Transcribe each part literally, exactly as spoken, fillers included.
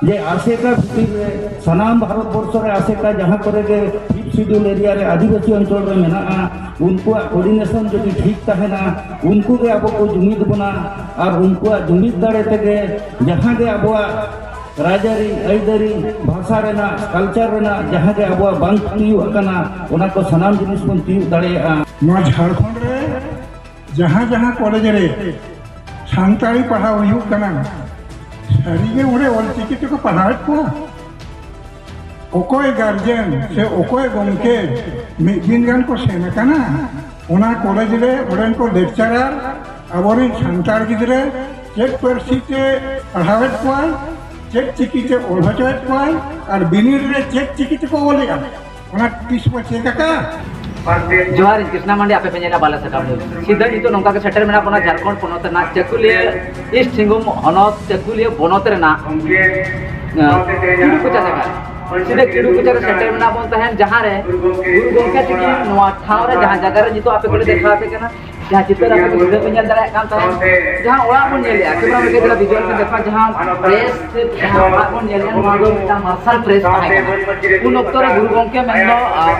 ᱡᱮ ᱟᱥᱮᱠᱟ ᱵᱷᱤᱛᱤᱨ ᱨᱮ ᱥᱟᱱᱟᱢ ᱵᱷᱟᱨᱚᱛ ᱵᱚᱨᱥᱚ ᱨᱮ ᱟᱥᱮᱠᱟ ᱡᱟᱦᱟᱸ ᱠᱚᱨᱮ ᱜᱮ ᱯᱷᱤᱯᱛᱷ ᱥᱤᱰᱩᱞ ᱮᱨᱤᱭᱟ ᱨᱮ ᱟᱹᱫᱤᱵᱟᱹᱥᱤ ᱚᱧᱪᱚᱞ ᱨᱮ ᱢᱮᱱᱟᱜᱼᱟ, ᱩᱱᱠᱩᱣᱟᱜ ᱠᱳᱚᱨᱰᱤᱱᱮᱥᱚᱱ ᱡᱩᱫᱤ ᱴᱷᱤᱠ ᱛᱟᱦᱮᱱᱟ, ᱩᱱᱠᱩ ᱜᱮ ᱟᱵᱚ ᱠᱚ ᱡᱩᱢᱤᱫ ᱵᱚᱱᱟ ᱟᱨ ᱩᱱᱠᱩᱣᱟᱜ ᱡᱩᱢᱤᱫ ᱫᱟᱲᱮ ᱛᱮᱜᱮ ᱡᱟᱦᱟᱸ ᱜᱮ ᱟᱵᱚᱣᱟᱜ ᱨᱟᱡᱽᱟᱹᱨᱤ, ᱟᱹᱭᱫᱟᱹᱨᱤ, ᱵᱷᱟᱥᱟ ᱨᱮᱱᱟᱜ, ᱠᱟᱞᱪᱟᱨ ᱨᱮᱱᱟᱜ ᱡᱟᱦᱟᱸ ᱜᱮ ᱟᱵᱚᱣᱟᱜ ᱵᱟᱝ ᱛᱤᱭᱳᱜ ᱟᱠᱟᱱᱟ, ᱚᱱᱟ ᱠᱚ ᱥᱟᱱᱟᱢ ᱡᱤᱱᱤᱥ ᱵᱚᱱ ᱛᱤᱭᱳᱜ ᱫᱟᱲᱮᱭᱟᱜᱼᱟ᱾ ᱱᱚᱣᱟ ᱡᱷᱟᱲᱠᱷᱚᱸᱰ ᱨᱮ ᱡᱟᱦᱟᱸ ᱡᱟᱦᱟᱸ ᱠᱚᱞᱮᱡᱽ ᱨᱮ ᱥᱟᱱᱛᱟᱲᱤ ᱯᱟᱲᱦᱟᱣ ᱦᱩᱭᱩᱜ ᱠᱟᱱᱟ, ᱥᱟᱹᱨᱤᱜᱮ ᱚᱸᱰᱮ ᱚᱞᱪᱤᱠᱤ ᱛᱮᱠᱚ ᱯᱟᱲᱦᱟᱣᱮᱫ ᱠᱚᱣᱟ? ᱚᱠᱚᱭ ᱜᱟᱨᱡᱮᱱ ᱥᱮ ᱚᱠᱚᱭ ᱜᱚᱢᱠᱮ ᱢᱤᱫ ᱫᱤᱱ ᱜᱟᱱ ᱠᱚ ᱥᱮᱱ ᱟᱠᱟᱱᱟ ᱚᱱᱟ ᱠᱚᱞᱮᱡᱽ ᱨᱮ? ᱚᱸᱰᱮᱱ ᱠᱚ ᱞᱮᱠᱪᱟᱨᱟᱨ ᱟᱵᱚᱨᱮᱱ ᱥᱟᱱᱛᱟᱲ ᱜᱤᱫᱽᱨᱟᱹ ᱪᱮᱫ ᱯᱟᱹᱨᱥᱤ ᱛᱮ ᱯᱟᱲᱦᱟᱣᱮᱫ ᱠᱚᱣᱟᱭ, ᱪᱮᱫ ᱪᱤᱠᱤ ᱛᱮ ᱚᱞ ᱦᱚᱪᱚᱭᱮᱫ ᱠᱚᱣᱟᱭ, ᱟᱨ ᱵᱤᱱᱤᱰ ᱨᱮ ᱪᱮᱫ ᱪᱤᱠᱤ ᱛᱮᱠᱚ ᱚᱞᱮᱜᱼᱟ, ᱚᱱᱟ ᱛᱤᱥ ᱵᱚ ᱪᱮᱠ ᱟᱠᱟᱫ? ᱡᱚᱦᱟᱨ, ᱤᱧ ᱠᱨᱤᱥᱱᱟ ᱢᱟᱱᱰᱤ, ᱟᱯᱮ ᱯᱮ ᱧᱮᱞᱟ ᱵᱟᱞᱮ ᱥᱟᱠᱟᱢ ᱱᱤᱭᱩᱡᱽ᱾ ᱥᱤᱫᱷᱟᱹ ᱱᱤᱛᱚᱜ ᱱᱚᱝᱠᱟ ᱜᱮ ᱥᱮᱴᱮᱨ ᱢᱮᱱᱟᱜ ᱵᱚᱱᱟ ᱡᱷᱟᱲᱠᱷᱚᱸᱰ ᱯᱚᱱᱚᱛ ᱨᱮᱱᱟᱜ ᱪᱟᱹᱠᱩᱞᱤᱭᱟᱹ ᱤᱥᱴ ᱥᱤᱝᱵᱷᱩᱢ ᱦᱚᱱᱚᱛ ᱪᱟᱹᱠᱩᱞᱤᱭᱟᱹ ᱵᱚᱱᱚᱛ ᱨᱮᱱᱟᱜ, ᱟᱸ, ᱠᱤᱰᱩ ᱠᱚᱪᱟ ᱡᱟᱭᱜᱟ ᱨᱮ᱾ ᱥᱤᱫᱷᱟᱹ ᱠᱤᱰᱩ ᱠᱚᱪᱟ ᱨᱮ ᱥᱮᱴᱮᱨ ᱢᱮᱱᱟᱜ ᱵᱚᱱ ᱛᱟᱦᱮᱸᱱ, ᱡᱟᱦᱟᱸ ᱨᱮ ᱜᱩᱨᱩ ᱜᱚᱢᱠᱮ ᱛᱤᱠᱤᱱ ᱱᱚᱣᱟ ᱴᱷᱟᱶ ᱨᱮ, ᱡᱟᱦᱟᱸ ᱡᱟᱭᱜᱟ ᱨᱮ ᱱᱤᱛᱚᱜ ᱟᱯᱮ ᱠᱚᱞᱮ ᱫᱮᱠᱷᱟᱣ ᱟᱯᱮ ᱠᱟᱱᱟ, ᱡᱟᱦᱟᱸ ᱪᱤᱛᱟᱹᱨ ᱟᱯᱮ ᱠᱚ ᱥᱤᱫᱷᱟᱹ ᱯᱮ ᱧᱮᱞ ᱫᱟᱲᱮᱭᱟᱜ ᱠᱟᱱ ᱛᱟᱦᱮᱸᱫ, ᱡᱟᱦᱟᱸ ᱚᱲᱟᱜ ᱵᱚᱱ ᱧᱮᱞᱮᱜᱼᱟ, ᱠᱮᱢᱮᱨᱟ ᱨᱮ ᱠᱟᱹᱡ ᱵᱷᱤᱡᱩᱣᱟᱞ ᱵᱚᱱ ᱫᱮᱠᱷᱟᱣᱟ, ᱡᱟᱦᱟᱸ ᱯᱨᱮᱥ ᱥᱮ ᱡᱟᱦᱟᱸ ᱚᱲᱟᱜ ᱵᱚᱱ ᱧᱮᱞᱮᱜᱼᱟ, ᱱᱚᱣᱟ ᱫᱚ ᱢᱤᱫᱴᱟᱝ ᱢᱟᱨᱥᱟᱞ ᱯᱨᱮᱥ ᱛᱟᱦᱮᱸ ᱠᱟᱱᱟ᱾ ᱩᱱ ᱚᱠᱛᱚ ᱨᱮ ᱜᱩᱨᱩ ᱜᱚᱢᱠᱮ ᱢᱮᱱᱫᱚ, ᱟᱨ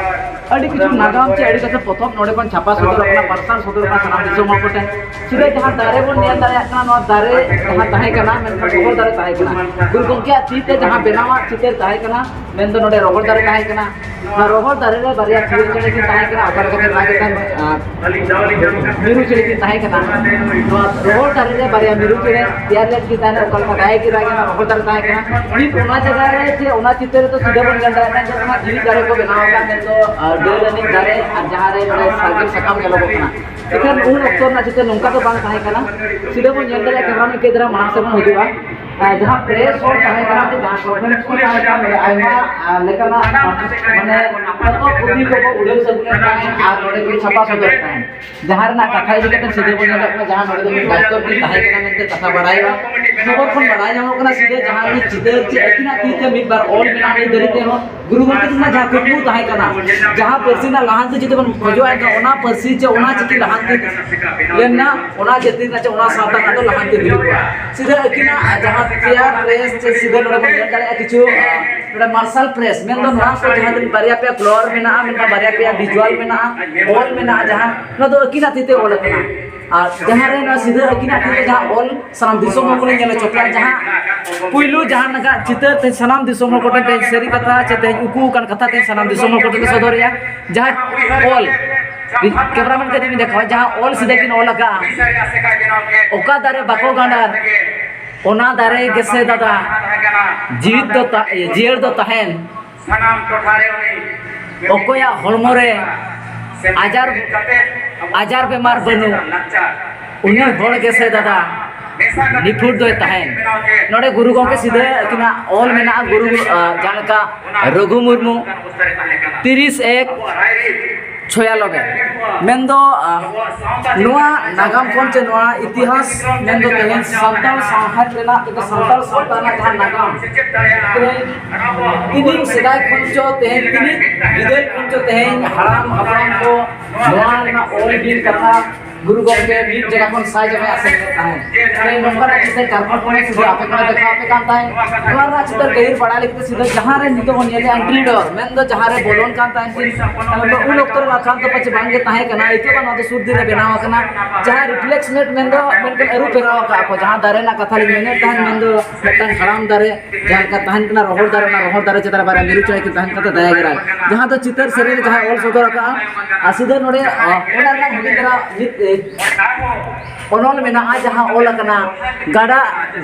ᱟᱹᱰᱤ ᱠᱤᱪᱷᱩ ᱱᱟᱜᱟᱢ ᱪᱮ ᱟᱹᱰᱤ ᱠᱤᱪᱷᱩ ᱯᱚᱛᱚᱵ ᱱᱚᱰᱮ ᱠᱷᱚᱱ ᱪᱷᱟᱯᱟ ᱥᱚᱫᱚᱨ ᱟᱠᱟᱱᱟ, ᱯᱟᱨᱥᱟᱞ ᱥᱚᱫᱚᱨ ᱟᱠᱟᱱᱟ ᱥᱟᱱᱟᱢ ᱫᱤᱥᱚᱢ ᱦᱚᱲ ᱠᱚᱴᱷᱮᱱ᱾ ᱥᱤᱫᱷᱟᱹ ᱡᱟᱦᱟᱸ ᱫᱟᱨᱮ ᱵᱚᱱ ᱧᱮᱞ ᱫᱟᱲᱮᱭᱟᱜ ᱠᱟᱱᱟ, ᱱᱚᱣᱟ ᱫᱟᱨᱮ ᱡᱟᱦᱟᱸ ᱛᱟᱦᱮᱸ ᱠᱟᱱᱟ, ᱢᱮᱱᱠᱷᱟᱱ ᱨᱚᱦᱚᱲ ᱫᱟᱨᱮ ᱛᱟᱦᱮᱸ ᱠᱟᱱᱟ᱾ ᱜᱩᱨᱩ ᱜᱚᱢᱠᱮᱭᱟᱜ ᱛᱤ ᱛᱮ ᱡᱟᱦᱟᱸ ᱵᱮᱱᱟᱣᱟᱜ ᱪᱤᱛᱟᱹᱨ ᱛᱟᱦᱮᱸ ᱠᱟᱱᱟ, ᱢᱮᱱᱫᱚ ᱱᱚᱰᱮ ᱨᱚᱦᱚᱲ ᱫᱟᱨᱮ ᱛᱟᱦᱮᱸ ᱠᱟᱱᱟ᱾ ᱱᱚᱣᱟ ᱨᱚᱦᱚᱲ ᱫᱟᱨᱮ ᱨᱮ ᱵᱟᱨᱭᱟ ᱪᱤᱨᱩ ᱪᱮᱬᱮ ᱠᱤᱱ ᱛᱟᱦᱮᱸ ᱠᱟᱱᱟ, ᱚᱠᱟ ᱞᱮᱠᱟ ᱠᱤᱱ ᱨᱟᱜ ᱮᱫ ᱛᱟᱦᱮᱸᱫ, ᱟᱨ ᱢᱤᱨᱩ ᱪᱮᱬᱮ ᱠᱤᱱ ᱛᱟᱦᱮᱸ ᱠᱟᱱᱟ᱾ ᱱᱚᱣᱟ ᱨᱚᱦᱚᱲ ᱫᱟᱨᱮ ᱨᱮ ᱵᱟᱨᱭᱟ ᱢᱤᱨᱩ ᱪᱮᱬᱮ ᱛᱮᱭᱟᱨ ᱞᱮᱫ ᱠᱤᱱ ᱛᱟᱦᱮᱸᱫ, ᱚᱠᱟ ᱞᱮᱠᱟ ᱫᱟᱨᱮ ᱠᱤᱱ ᱨᱟᱜ ᱮᱫᱟ, ᱨᱚᱦᱚᱲ ᱫᱟᱨᱮ ᱛᱟᱦᱮᱸ ᱠᱟᱱᱟ᱾ ᱱᱤᱛ ᱚᱱᱟ ᱡᱟᱭᱜᱟ ᱨᱮ ᱪᱮ ᱚᱱᱟ ᱪᱤᱛᱟᱹᱨ ᱨᱮᱫᱚ ᱥᱤᱫᱷᱟᱹ ᱵᱚᱱ ᱧᱮᱞ ᱫᱟᱲᱮᱭᱟᱜ ᱠᱟᱱᱟ ᱡᱮ ᱚᱱᱟ ᱫᱷᱤᱨᱤ ᱫᱟᱨᱮ ᱠᱚ ᱵᱮᱱᱟᱣ ᱟᱠᱟᱫ, ᱢᱮᱱᱫᱚ, ᱟᱨ ᱰᱟᱹᱨ ᱟᱹᱱᱤᱡ ᱫᱟᱨᱮ ᱟᱨ ᱡᱟᱦᱟᱸ ᱨᱮ ᱱᱚᱰᱮ ᱥᱟᱨᱡᱚᱢ ᱥᱟᱠᱟᱢ ᱧᱮᱞᱚᱜᱚᱜ ᱠᱟᱱᱟ᱾ ᱮᱱᱠᱷᱟᱱ ᱩᱱ ᱚᱠᱛᱚ ᱨᱮᱱᱟᱜ ᱪᱤᱛᱟᱹᱨ ᱱᱚᱝᱠᱟ ᱫᱚ ᱵᱟᱝ ᱛᱟᱦᱮᱸ ᱠᱟᱱᱟ᱾ ᱥᱤᱫᱷᱟᱹ ᱵᱚᱱ ᱧᱮᱞ ᱫᱟᱲᱮᱭᱟᱜᱼᱟ, ᱠᱮᱢᱨᱟ ᱢᱤᱫ ᱠᱟᱹᱡ ᱫᱷᱟᱨᱟ ᱢᱟᱲᱟᱝ ᱥᱮᱫ ᱵᱚᱱ ᱦᱤᱡᱩᱜᱼᱟ᱾ ᱟᱨ ᱡᱟᱦᱟᱸ ᱯᱨᱮᱥ ᱦᱚᱲ ᱛᱟᱦᱮᱸ ᱠᱟᱱᱟ, ᱥᱮ ᱡᱟᱦᱟᱸ ᱠᱚᱱᱯᱷᱟᱨᱮᱱᱥ ᱠᱚ ᱛᱟᱦᱮᱸ ᱠᱟᱱᱟ, ᱱᱚᱰᱮ ᱟᱭᱢᱟ, ᱟᱨ, ᱞᱮᱠᱟᱱᱟᱜ, ᱢᱟᱱᱮ, ᱯᱚᱛᱚᱵ ᱯᱩᱛᱷᱤ ᱠᱚᱠᱚ ᱩᱰᱟᱹᱣ ᱥᱟᱹᱜᱩᱱᱮᱫ ᱛᱟᱦᱮᱸᱫ ᱟᱨ ᱱᱚᱰᱮ ᱠᱚ ᱪᱷᱟᱯᱟ ᱥᱚᱫᱚᱨᱮᱫ ᱛᱟᱦᱮᱸᱫ᱾ ᱡᱟᱦᱟᱸ ᱨᱮᱱᱟᱜ ᱠᱟᱛᱷᱟ ᱤᱫᱤ ᱠᱟᱛᱮ ᱥᱤᱫᱷᱟᱹ ᱵᱚᱱ ᱧᱮᱞᱮᱫ ᱠᱟᱱᱟ, ᱡᱟᱦᱟᱸ ᱱᱚᱰᱮ ᱫᱚ ᱢᱤᱫ ᱰᱟᱠᱛᱚᱨ ᱠᱤᱱ ᱛᱟᱦᱮᱸ ᱠᱟᱱᱟ ᱢᱮᱱᱛᱮ ᱠᱟᱛᱷᱟ ᱵᱟᱲᱟᱭᱚᱜᱼᱟ᱾ ᱠᱷᱚᱵᱚᱨ ᱠᱷᱚᱱ ᱵᱟᱲᱟᱭ ᱧᱟᱢᱚᱜ ᱠᱟᱱᱟ, ᱥᱤᱫᱷᱟᱹ ᱡᱟᱦᱟᱸ ᱩᱱᱤ ᱪᱤᱛᱟᱹᱨ ᱪᱮ ᱟᱹᱠᱤᱱᱟᱜ ᱛᱤ ᱛᱮ ᱢᱤᱫ ᱵᱟᱨ ᱚᱞ ᱢᱮᱱᱟᱜᱼᱟ, ᱱᱤᱛ ᱫᱷᱟᱹᱨᱤᱡ ᱛᱮᱦᱚᱸ ᱜᱩᱨᱩ ᱜᱚᱢᱠᱮ ᱛᱟᱹᱠᱤᱱᱟᱜ ᱡᱟᱦᱟᱸ ᱠᱩᱠᱢᱩ ᱛᱟᱦᱮᱸ ᱠᱟᱱᱟ, ᱡᱟᱦᱟᱸ ᱯᱟᱹᱨᱥᱤ ᱨᱮᱱᱟᱜ ᱞᱟᱦᱟᱱᱛᱤ ᱡᱩᱫᱤ ᱵᱚᱱ ᱠᱷᱚᱡᱚᱜᱼᱟ, ᱮᱱᱠᱷᱟᱱ ᱚᱱᱟ ᱯᱟᱹᱨᱥᱤ ᱪᱮ ᱚᱱᱟ ᱪᱤᱠᱤ ᱞᱟᱦᱟᱱᱛᱤ ᱞᱮᱱᱟ, ᱚᱱᱟ ᱡᱟᱹᱛᱤ ᱨᱮᱱᱟᱜ ᱪᱮ ᱚᱱᱟ ᱥᱟᱶᱛᱟ ᱨᱮᱱᱟᱜ ᱫᱚ ᱞᱟᱦᱟᱱᱛᱤ ᱦᱩᱭᱩᱜᱼᱟ᱾ ᱥᱤᱫᱷᱟᱹ ᱟᱹᱠᱤᱱᱟᱜ ᱡᱟᱦᱟᱸ ᱛᱮᱭᱟᱨ ᱯᱨᱮᱥ ᱪᱮ ᱥᱤᱫᱷᱟᱹ ᱱᱚᱰᱮ ᱵᱚᱱ ᱧᱮᱞ ᱫᱟᱲᱮᱭᱟᱜᱼᱟ ᱠᱤᱪᱷᱩ, ᱟᱸ, ᱱᱚᱰᱮ ᱢᱟᱨᱥᱟᱞ ᱯᱨᱮᱥ ᱢᱮᱱᱫᱚ ᱱᱚᱣᱟ ᱠᱚ ᱡᱟᱦᱟᱸ ᱛᱤᱱᱟᱹᱜ ᱵᱟᱨᱭᱟ ᱯᱮᱭᱟ ᱯᱷᱞᱳᱣᱟᱨ ᱢᱮᱱᱟᱜᱼᱟ, ᱢᱮᱱᱠᱷᱟᱱ ᱵᱟᱨᱭᱟ ᱯᱮᱭᱟ ᱵᱷᱤᱡᱩᱣᱟᱞ ᱢᱮᱱᱟᱜᱼᱟ, ᱚᱞ ᱢᱮᱱᱟᱜᱼᱟ, ᱡᱟᱦᱟᱸ ᱱᱚᱣᱟ ᱫᱚ ᱟᱹᱠᱤᱱᱟᱜ ᱛᱤ ᱛᱮ ᱚᱞ ᱟᱠᱟᱱᱟ᱾ ᱟᱨ ᱡᱟᱦᱟᱸ ᱨᱮ ᱱᱚᱣᱟ ᱥᱤᱫᱷᱟᱹ ᱟᱹᱠᱤᱱᱟᱜ ᱛᱤ ᱛᱮ ᱡᱟᱦᱟᱸ ᱚᱞ ᱥᱟᱱᱟᱢ ᱫᱤᱥᱚᱢ ᱦᱚᱲ ᱠᱚᱞᱤᱧ ᱧᱮᱞ ᱦᱚᱪᱚ ᱠᱚᱣᱟ, ᱡᱟᱦᱟᱸ ᱯᱩᱭᱞᱩ ᱡᱟᱦᱟᱸ ᱱᱟᱜᱟᱜ ᱪᱤᱛᱟᱹᱨ ᱛᱮ ᱥᱟᱱᱟᱢ ᱫᱤᱥᱚᱢ ᱦᱚᱲ ᱠᱚᱴᱷᱮᱱ ᱛᱮ ᱥᱟᱹᱨᱤ ᱠᱟᱛᱷᱟ ᱪᱮ ᱛᱮᱦᱮᱧ ᱩᱠᱩ ᱟᱠᱟᱱ ᱠᱟᱛᱷᱟ ᱛᱮ ᱥᱟᱱᱟᱢ ᱫᱤᱥᱚᱢ ᱦᱚᱲ ᱠᱚᱴᱷᱮᱱ ᱛᱮ ᱥᱚᱫᱚᱨᱮᱭᱟ, ᱡᱟᱦᱟᱸ ᱚᱞ ᱠᱮᱢᱨᱟᱢᱮᱱ ᱠᱟᱹᱴᱤᱡ ᱵᱤᱱ ᱫᱮᱠᱷᱟᱣᱟ, ᱡᱟᱦᱟᱸ ᱚᱞ ᱥᱤᱫᱷᱟᱹ ᱠᱤᱱ ᱚᱞ ᱟᱠᱟᱫᱼᱟ, ᱚᱠᱟ ᱫᱟᱨᱮ ᱵᱟᱠᱚ ᱜᱟᱸᱰᱟᱨ, ᱚᱱᱟ ᱫᱟᱨᱮ ᱜᱮᱥᱮ ᱫᱟᱫᱟ, ᱡᱤᱣᱤᱫ ᱫᱚ ᱛᱟ-, ᱡᱤᱭᱟᱹᱲ ᱫᱚ ᱛᱟᱦᱮᱱ, ᱚᱠᱚᱭᱟᱜ ᱦᱚᱲᱢᱚ ᱨᱮ ᱟᱡᱟᱨ, ᱟᱡᱟᱨ ᱵᱮᱢᱟᱨ ᱵᱟᱹᱱᱩᱜ, ᱩᱱᱤ ᱦᱚᱲ ᱜᱮᱥᱮ ᱫᱟᱫᱟ ᱱᱤᱯᱷᱩᱴ ᱫᱚᱭ ᱛᱟᱦᱮᱱ᱾ ᱱᱚᱰᱮ ᱜᱩᱨᱩ ᱜᱚᱢᱠᱮ ᱥᱤᱫᱷᱟᱹ ᱟᱹᱠᱤᱱᱟᱜ ᱚᱞ ᱢᱮᱱᱟᱜᱼᱟ, ᱜᱩᱨᱩ, ᱟᱸ, ᱡᱟᱦᱟᱸ ᱞᱮᱠᱟ ᱨᱚᱜᱷᱩ ᱢᱩᱨᱢᱩ, ᱛᱤᱨᱤᱥ ᱮᱠ ᱪᱷᱚᱭᱟᱱᱚᱵᱵᱳᱭ᱾ ᱢᱮᱱᱫᱚ, ᱟᱸ, ᱱᱚᱣᱟ ᱱᱟᱜᱟᱢ ᱠᱷᱚᱱ ᱪᱮ ᱱᱚᱣᱟ ᱤᱛᱤᱦᱟᱥ ᱢᱮᱱᱫᱚ ᱛᱮᱦᱮᱧ ᱥᱟᱱᱛᱟᱲ ᱥᱟᱶᱦᱮᱫ ᱨᱮᱱᱟᱜ, ᱥᱟᱱᱛᱟᱲ ᱥᱟᱶᱛᱟ ᱨᱮᱱᱟᱜ ᱡᱟᱦᱟᱸ ᱱᱟᱜᱟᱢ, ᱛᱮᱦᱮᱧ ᱛᱤᱱᱟᱹᱜ ᱥᱮᱫᱟᱭ ᱠᱷᱚᱱ ᱪᱚ ᱛᱮᱦᱮᱧ, ᱛᱤᱱᱟᱹᱜ ᱵᱤᱫᱟᱹᱞ ᱠᱷᱚᱱ ᱪᱚ ᱛᱮᱦᱮᱧ ᱦᱟᱲᱟᱢ ᱦᱟᱯᱲᱟᱢ ᱠᱚ ᱱᱚᱣᱟ ᱨᱮᱱᱟᱜ ᱚᱞ ᱵᱤᱞ ᱠᱟᱛᱷᱟ ᱜᱩᱨᱩ ᱜᱚᱢᱠᱮ ᱢᱤᱫ ᱡᱟᱭᱜᱟ ᱠᱷᱚᱱ ᱥᱟᱭ ᱡᱟᱭᱜᱟᱭ ᱟᱥᱮᱱ ᱞᱮᱫ ᱛᱟᱦᱮᱸᱫ᱾ ᱛᱮᱦᱮᱧ ᱱᱚᱝᱠᱟᱱᱟᱜ ᱪᱤᱛᱟᱹᱨ ᱡᱷᱟᱲᱠᱷᱚᱸᱰ ᱯᱚᱱᱚᱛ ᱥᱩᱫᱷᱩ ᱟᱯᱮ ᱠᱚᱞᱮ ᱫᱮᱠᱷᱟᱣ ᱟᱯᱮ ᱠᱟᱱ ᱛᱟᱦᱮᱸᱫ᱾ ᱱᱚᱣᱟ ᱨᱮᱱᱟᱜ ᱪᱤᱛᱟᱹᱨ ᱜᱟᱹᱦᱤᱨ ᱵᱟᱲᱟᱭ ᱞᱟᱹᱜᱤᱫ ᱛᱮ ᱥᱤᱫᱷᱟᱹ ᱡᱟᱦᱟᱸ ᱨᱮ ᱱᱤᱛᱚᱜ ᱵᱚᱱ ᱧᱮᱞᱮᱫᱼᱟ entry door, ᱢᱮᱱᱫᱚ ᱡᱟᱦᱟᱸ ᱨᱮ ᱵᱚᱞᱚᱱ ᱠᱟᱱ ᱛᱟᱦᱮᱸᱫ ᱠᱤᱱ, ᱢᱮᱱᱫᱚ ᱩᱱ ᱚᱠᱛᱚ ᱨᱮ ᱱᱚᱣᱟ ᱠᱷᱟᱱ ᱫᱚ ᱯᱟᱪᱮ ᱵᱟᱝ ᱜᱮ ᱛᱟᱦᱮᱸ ᱠᱟᱱᱟ, ᱱᱤᱛᱚᱜ ᱫᱚ ᱱᱚᱣᱟ ᱫᱚ ᱥᱩᱨ ᱫᱤᱱ ᱨᱮ ᱵᱮᱱᱟᱣ ᱟᱠᱟᱱᱟ᱾ ᱡᱟᱦᱟᱸ replacement ᱢᱮᱱᱫᱚ ᱢᱮᱱᱠᱷᱟᱱ ᱟᱹᱨᱩ ᱯᱷᱮᱨᱟᱣ ᱟᱠᱟᱫ ᱠᱚ, ᱡᱟᱦᱟᱸ ᱫᱟᱨᱮ ᱨᱮᱱᱟᱜ ᱠᱟᱛᱷᱟ ᱞᱤᱧ ᱢᱮᱱᱮᱫ ᱛᱟᱦᱮᱸᱫ, ᱢᱮᱱᱫᱚ ᱢᱤᱫᱴᱟᱝ ᱦᱟᱲᱟᱢ ᱫᱟᱨᱮ ᱡᱟᱦᱟᱸ ᱞᱮᱠᱟ ᱛᱟᱦᱮᱱ ᱠᱟᱱᱟ ᱨᱚᱦᱚᱲ ᱫᱟᱨᱮ, ᱚᱱᱟ ᱨᱚᱦᱚᱲ ᱫᱟᱨᱮ ᱪᱮᱛᱟᱱ ᱨᱮ ᱵᱟᱨᱭᱟ ᱢᱤᱨᱩ ᱪᱮᱬᱮ ᱠᱤᱱ ᱛᱟᱦᱮᱱ ᱠᱟᱱ ᱛᱟᱦᱮᱸᱫ ᱫᱟᱭᱟ ᱜᱮ ᱨᱟᱭ, ᱡᱟᱦᱟᱸ ᱫᱚ ᱪᱤᱛᱟᱹᱨ ᱥᱮᱨᱮᱧ ᱨᱮ ᱡᱟᱦᱟᱸᱭ ᱚᱞ ᱥᱚᱫᱚᱨ ᱟᱠᱟᱫᱼᱟ᱾ ᱟᱨ ᱥᱤᱫᱷᱟᱹ ᱱᱚᱰᱮ, ᱟᱸ, ᱚᱱᱟ ᱨᱮᱱᱟᱜ ᱦᱩᱰᱤᱧ ᱫᱷᱟᱨᱟ ᱢᱤᱫ, ᱮ, ᱚᱱᱚᱞ ᱢᱮᱱᱟᱜᱼᱟ, ᱡᱟᱦᱟᱸ ᱚᱞ ᱟᱠᱟᱱᱟ, ᱜᱟᱰᱟ,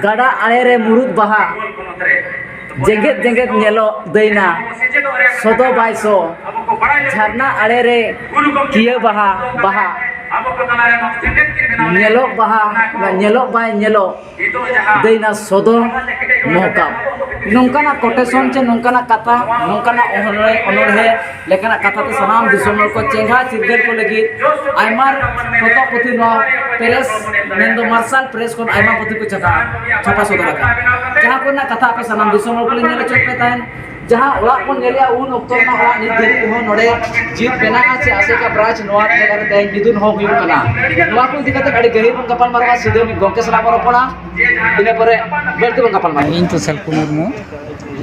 ᱜᱟᱰᱟ ᱟᱲᱮ ᱨᱮ ᱢᱩᱨᱩᱫ ᱵᱟᱦᱟ, ᱡᱮᱜᱮᱫ ᱡᱮᱜᱮᱫ ᱧᱮᱞᱚᱜ ᱫᱟᱹᱭᱱᱟ, ᱥᱚᱫᱚ ᱵᱟᱭ ᱥᱚ, ᱡᱷᱟᱨᱱᱟ ᱟᱲᱮ ᱨᱮ ᱠᱤᱭᱟᱹ ᱵᱟᱦᱟ ᱵᱟᱦᱟ, ᱧᱮᱞᱚᱜ ᱵᱟᱦᱟ, ᱧᱮᱞᱚᱜ ᱵᱟᱭ ᱧᱮᱞᱚᱜ, ᱫᱟᱹᱭᱱᱟ ᱥᱚᱫᱚᱨ ᱢᱚᱦᱠᱟᱢ᱾ ᱱᱚᱝᱠᱟᱱᱟᱜ quotation ᱪᱮ ᱱᱚᱝᱠᱟᱱᱟᱜ ᱠᱟᱛᱷᱟ, ᱱᱚᱝᱠᱟᱱᱟᱜ ᱚᱱᱚᱬᱦᱮ, ᱚᱱᱚᱬᱦᱮ ᱞᱮᱠᱟᱱᱟᱜ ᱠᱟᱛᱷᱟ ᱛᱮ ᱥᱟᱱᱟᱢ ᱫᱤᱥᱚᱢ ᱦᱚᱲ ᱠᱚ ᱪᱮᱸᱜᱷᱟ ᱪᱤᱨᱜᱟᱹᱞ ᱠᱚ ᱞᱟᱹᱜᱤᱫ ᱟᱭᱢᱟ ᱯᱚᱛᱚᱵ ᱯᱩᱛᱷᱤ ᱱᱚᱣᱟ ᱯᱨᱮᱥ, ᱢᱮᱱᱫᱚ ᱢᱟᱨᱥᱟᱞ ᱯᱨᱮᱥ ᱠᱷᱚᱱ ᱟᱭᱢᱟ ᱯᱩᱛᱷᱤ ᱠᱚ ᱪᱷᱟᱯᱟ, ᱪᱷᱟᱯᱟ ᱥᱚᱫᱚᱨ ᱟᱠᱟᱫᱟ, ᱡᱟᱦᱟᱸ ᱠᱚᱨᱮᱱᱟᱜ ᱠᱟᱛᱷᱟ ᱟᱯᱮ ᱥᱟᱱᱟᱢ ᱫᱤᱥᱚᱢ ᱦᱚᱲ ᱠᱚᱞᱮ ᱧᱮᱞ ᱦᱚᱪᱚᱭᱮᱫ ᱯᱮ ᱛᱟᱦᱮᱸᱫ᱾ ᱡᱟᱦᱟᱸ ᱚᱲᱟᱜ ᱵᱚᱱ ᱧᱮᱞᱮᱜᱼᱟ, ᱩᱱ ᱚᱠᱛᱚ ᱨᱮᱱᱟᱜ ᱚᱲᱟᱜ ᱱᱤᱛ ᱫᱷᱟᱹᱵᱤᱡ ᱦᱚᱸ ᱱᱚᱰᱮ ᱡᱤᱛ ᱢᱮᱱᱟᱜᱼᱟ ᱪᱮ ᱟᱥᱮᱠᱟ ᱵᱨᱟᱧᱪ ᱱᱚᱣᱟ ᱡᱟᱭᱜᱟ ᱨᱮ ᱛᱮᱦᱮᱧ ᱢᱤᱫᱩᱱ ᱦᱚᱸ ᱦᱩᱭᱩᱜ ᱠᱟᱱᱟ᱾ ᱱᱚᱣᱟ ᱠᱚ ᱤᱫᱤ ᱠᱟᱛᱮ ᱟᱹᱰᱤ ᱜᱟᱹᱦᱤᱨ ᱵᱚᱱ ᱜᱟᱯᱟᱞ ᱢᱟᱨᱟᱣᱟ, ᱥᱤᱫᱷᱟᱹ ᱢᱤᱫ ᱜᱚᱢᱠᱮ ᱥᱟᱞᱟᱜ ᱵᱚᱱ ᱨᱚᱯᱚᱲᱟ, ᱤᱱᱟᱹ ᱯᱚᱨᱮ ᱵᱟᱹᱲᱛᱤ ᱵᱚᱱ ᱜᱟᱯᱟᱞ ᱢᱟᱨᱟᱣᱟ᱾ ᱤᱧ ᱛᱚ ᱥᱟᱞᱠᱷᱩ ᱢᱩᱨᱢᱩ,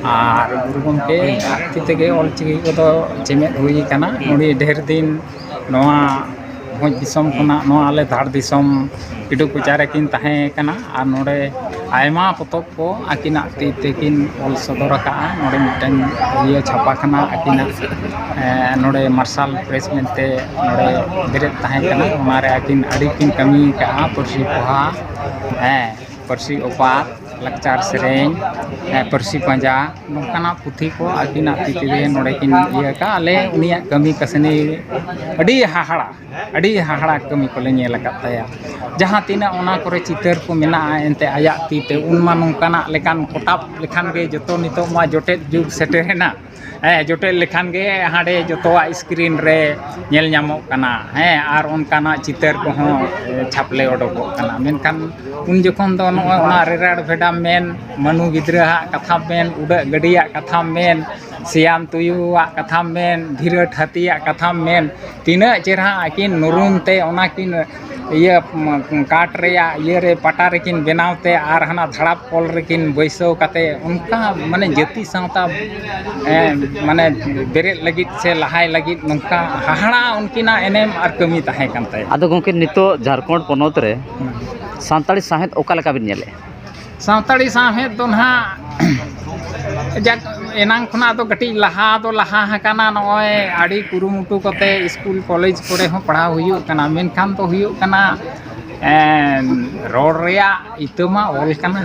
ᱟᱨ ᱜᱩᱨᱩ ᱜᱚᱢᱠᱮ ᱟᱜ ᱛᱤ ᱛᱮᱜᱮ ᱚᱞ ᱪᱤᱠᱤ ᱠᱚᱫᱚ ᱪᱮᱢᱮᱫ ᱦᱩᱭ ᱠᱟᱱᱟ᱾ ᱩᱱᱤ ᱰᱷᱮᱨ ᱫᱤᱱ ᱱᱚᱣᱟ ᱵᱷᱚᱸᱡᱽ ᱫᱤᱥᱚᱢ ᱠᱷᱚᱱᱟᱜ ᱱᱚᱣᱟ ᱟᱞᱮ ᱫᱷᱟᱲ ᱫᱤᱥᱚᱢ ᱯᱤᱰᱩ ᱠᱚᱪᱟ ᱨᱮᱠᱤᱱ ᱛᱟᱦᱮᱸ ᱠᱟᱱᱟ, ᱟᱨ ᱱᱚᱰᱮ ᱟᱭᱢᱟ ᱯᱚᱛᱚᱵ ᱠᱚ ᱟᱹᱠᱤᱱᱟᱜ ᱛᱤ ᱛᱮᱠᱤᱱ ᱚᱞ ᱥᱚᱫᱚᱨ ᱟᱠᱟᱫᱼᱟ᱾ ᱱᱚᱰᱮ ᱢᱤᱫᱴᱟᱝ ᱤᱭᱟᱹ ᱪᱷᱟᱯᱟ ᱠᱷᱟᱱᱟ ᱟᱹᱠᱤᱱᱟᱜ, ᱮᱸ, ᱱᱚᱰᱮ ᱢᱟᱨᱥᱟᱞ ᱯᱨᱮᱥ ᱢᱮᱱᱛᱮ ᱱᱚᱰᱮ ᱵᱮᱨᱮᱫ ᱛᱟᱦᱮᱸ ᱠᱟᱱᱟ, ᱚᱱᱟᱨᱮ ᱟᱹᱠᱤᱱ ᱟᱹᱰᱤ ᱠᱤᱱ ᱠᱟᱹᱢᱤ ᱟᱠᱟᱫᱼᱟ᱾ ᱯᱟᱹᱨᱥᱤ ᱯᱚᱦᱟ, ᱦᱮᱸ, ᱯᱟᱹᱨᱥᱤ ᱚᱯᱟᱛ, ᱞᱟᱠᱪᱟᱨ ᱥᱮᱨᱮᱧ, ᱦᱮᱸ, ᱯᱟᱹᱨᱥᱤ ᱯᱟᱸᱡᱟ, ᱱᱚᱝᱠᱟᱱᱟᱜ ᱯᱩᱛᱷᱤ ᱠᱚ ᱟᱹᱠᱤᱱᱟᱜ ᱛᱤ ᱛᱮᱜᱮ ᱱᱚᱰᱮ ᱠᱤᱱ ᱤᱭᱟᱹ ᱟᱠᱟᱫᱼᱟ᱾ ᱟᱞᱮ ᱩᱱᱤᱭᱟᱜ ᱠᱟᱹᱢᱤ ᱠᱟᱹᱥᱱᱤ ᱟᱹᱰᱤ ᱦᱟᱦᱟᱲᱟ, ᱟᱹᱰᱤ ᱦᱟᱦᱟᱲᱟ ᱠᱟᱹᱢᱤ ᱠᱚᱞᱮ ᱧᱮᱞ ᱟᱠᱟᱫ ᱛᱟᱭᱟ᱾ ᱡᱟᱦᱟᱸ ᱛᱤᱱᱟᱹᱜ ᱚᱱᱟ ᱠᱚᱨᱮ ᱪᱤᱛᱟᱹᱨ ᱠᱚ ᱢᱮᱱᱟᱜᱼᱟ, ᱮᱱᱛᱮ ᱟᱭᱟᱜ ᱛᱤ ᱛᱮ, ᱩᱱ ᱢᱟ ᱱᱚᱝᱠᱟᱱᱟᱜ ᱞᱮᱠᱟᱱ ᱠᱚᱴᱟᱵ ᱞᱮᱠᱷᱟᱱ ᱜᱮ ᱡᱚᱛᱚ ᱱᱤᱛᱚᱜ ᱢᱟ ᱡᱚᱴᱮᱫ ᱡᱩᱜᱽ ᱥᱮᱴᱮᱨᱮᱱᱟ᱾ ᱦᱮᱸ, ᱡᱚᱴᱮᱫ ᱞᱮᱠᱷᱟᱱ ᱜᱮ ᱦᱟᱸᱰᱮ ᱡᱚᱛᱚᱣᱟᱜ screen ᱨᱮ ᱧᱮᱞ ᱧᱟᱢᱚᱜ ᱠᱟᱱᱟ᱾ ᱦᱮᱸ, ᱟᱨ ᱚᱱᱠᱟᱱᱟᱜ ᱪᱤᱛᱟᱹᱨ ᱠᱚᱦᱚᱸ, ᱮ, ᱪᱷᱟᱯᱞᱮ ᱚᱰᱚᱠᱚᱜ ᱠᱟᱱᱟ᱾ ᱢᱮᱱᱠᱷᱟᱱ ᱩᱱ ᱡᱚᱠᱷᱚᱱ ᱫᱚ ᱱᱚᱜᱼᱚᱭ ᱚᱱᱟ ᱨᱮᱨᱟᱲ ᱵᱷᱮᱰᱟᱢ ᱢᱮᱱ, ᱢᱟᱹᱱᱩ ᱜᱤᱫᱽᱨᱟᱹᱣᱟᱜ ᱠᱟᱛᱷᱟᱢ ᱢᱮᱱ, ᱩᱰᱟᱹᱜ ᱜᱟᱹᱰᱤᱭᱟᱜ ᱠᱟᱛᱷᱟᱢ ᱢᱮᱱ, ᱥᱮᱭᱟᱱ ᱛᱩᱭᱩᱣᱟᱜ ᱠᱟᱛᱷᱟᱢ ᱢᱮᱱ, ᱫᱷᱤᱨᱟᱹᱴ ᱦᱟᱹᱛᱤᱭᱟᱜ ᱠᱟᱛᱷᱟᱢ ᱢᱮᱱ, ᱛᱤᱱᱟᱹᱜ ᱪᱮᱨᱦᱟ ᱟᱹᱠᱤᱱ ᱱᱩᱨᱩᱢ ᱛᱮ ᱚᱱᱟ ᱠᱤᱱ ᱤᱭᱟᱹ, ᱠᱟᱴ ᱨᱮᱭᱟᱜ ᱤᱭᱟᱹ ᱨᱮ, ᱯᱟᱴᱟ ᱨᱮᱠᱤᱱ ᱵᱮᱱᱟᱣ ᱛᱮ ᱟᱨ ᱦᱟᱱᱟ ᱫᱷᱟᱲᱟᱯ ᱚᱞ ᱨᱮᱠᱤᱱ ᱵᱟᱹᱭᱥᱟᱹᱣ ᱠᱟᱛᱮ, ᱚᱱᱠᱟ ᱢᱟᱱᱮ ᱡᱟᱹᱛᱤ ᱥᱟᱶᱛᱟ, ᱮ, ᱢᱟᱱᱮ ᱵᱮᱨᱮᱫ ᱞᱟᱹᱜᱤᱫ ᱥᱮ ᱞᱟᱦᱟᱭ ᱞᱟᱹᱜᱤᱫ ᱱᱚᱝᱠᱟ ᱦᱟᱦᱟᱲᱟ ᱩᱱᱠᱤᱱᱟᱜ ᱮᱱᱮᱢ ᱟᱨ ᱠᱟᱹᱢᱤ ᱛᱟᱦᱮᱸ ᱠᱟᱱ ᱛᱟᱭᱟ᱾ ᱟᱫᱚ ᱜᱚᱢᱠᱮ, ᱱᱤᱛᱚᱜ ᱡᱷᱟᱲᱠᱷᱚᱸᱰ ᱯᱚᱱᱚᱛ ᱨᱮ ᱥᱟᱱᱛᱟᱲᱤ ᱥᱟᱶᱦᱮᱫ ᱚᱠᱟ ᱞᱮᱠᱟ ᱵᱤᱱ ᱧᱮᱞᱮᱫᱼᱟ? ᱥᱟᱱᱛᱟᱲᱤ ᱥᱟᱶᱦᱮᱫ ᱫᱚ ᱱᱟᱦᱟᱜ ᱡᱟᱠ, ᱮᱱᱟᱝ ᱠᱷᱚᱱᱟᱜ ᱫᱚ ᱠᱟᱹᱴᱤᱡ ᱞᱟᱦᱟ ᱫᱚ ᱞᱟᱦᱟ ᱟᱠᱟᱱᱟ᱾ ᱱᱚᱜᱼᱚᱭ ᱟᱹᱰᱤ ᱠᱩᱨᱩᱢᱩᱴᱩ ᱠᱟᱛᱮ ᱥᱠᱩᱞ ᱠᱚᱞᱮᱡᱽ ᱠᱚᱨᱮ ᱦᱚᱸ ᱯᱟᱲᱦᱟᱣ ᱦᱩᱭᱩᱜ ᱠᱟᱱᱟ, ᱢᱮᱱᱠᱷᱟᱱ ᱫᱚ ᱦᱩᱭᱩᱜ ᱠᱟᱱᱟ, ᱮᱸ, ᱨᱚᱲ ᱨᱮᱭᱟᱜ ᱤᱛᱟᱹ ᱢᱟ ᱚᱞ ᱠᱟᱱᱟ,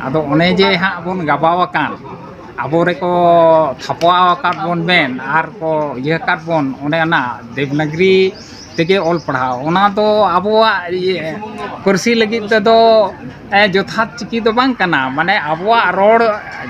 ᱟᱫᱚ ᱚᱱᱮ ᱡᱮ ᱦᱟᱸᱜ ᱵᱚᱱ ᱜᱟᱵᱟᱣ ᱟᱠᱟᱱ, ᱟᱵᱚ ᱨᱮᱠᱚ ᱛᱷᱟᱯᱣᱟ ᱟᱠᱟᱫ ᱵᱚᱱ ᱢᱮᱱ ᱟᱨ ᱠᱚ ᱤᱭᱟᱹ ᱟᱠᱟᱫ ᱵᱚᱱ, ᱚᱱᱮ ᱚᱱᱟ ᱫᱮᱵᱽᱱᱟᱜᱽᱨᱤ ᱛᱮᱜᱮ ᱚᱞ ᱯᱟᱲᱦᱟᱣ, ᱚᱱᱟ ᱫᱚ ᱟᱵᱚᱣᱟᱜ ᱤᱭᱟᱹ ᱯᱟᱹᱨᱥᱤ ᱞᱟᱹᱜᱤᱫ ᱛᱮᱫᱚ ᱮ, ᱡᱚᱛᱷᱟᱛ ᱪᱤᱠᱤ ᱫᱚ ᱵᱟᱝ ᱠᱟᱱᱟ᱾ ᱢᱟᱱᱮ ᱟᱵᱚᱣᱟᱜ ᱨᱚᱲ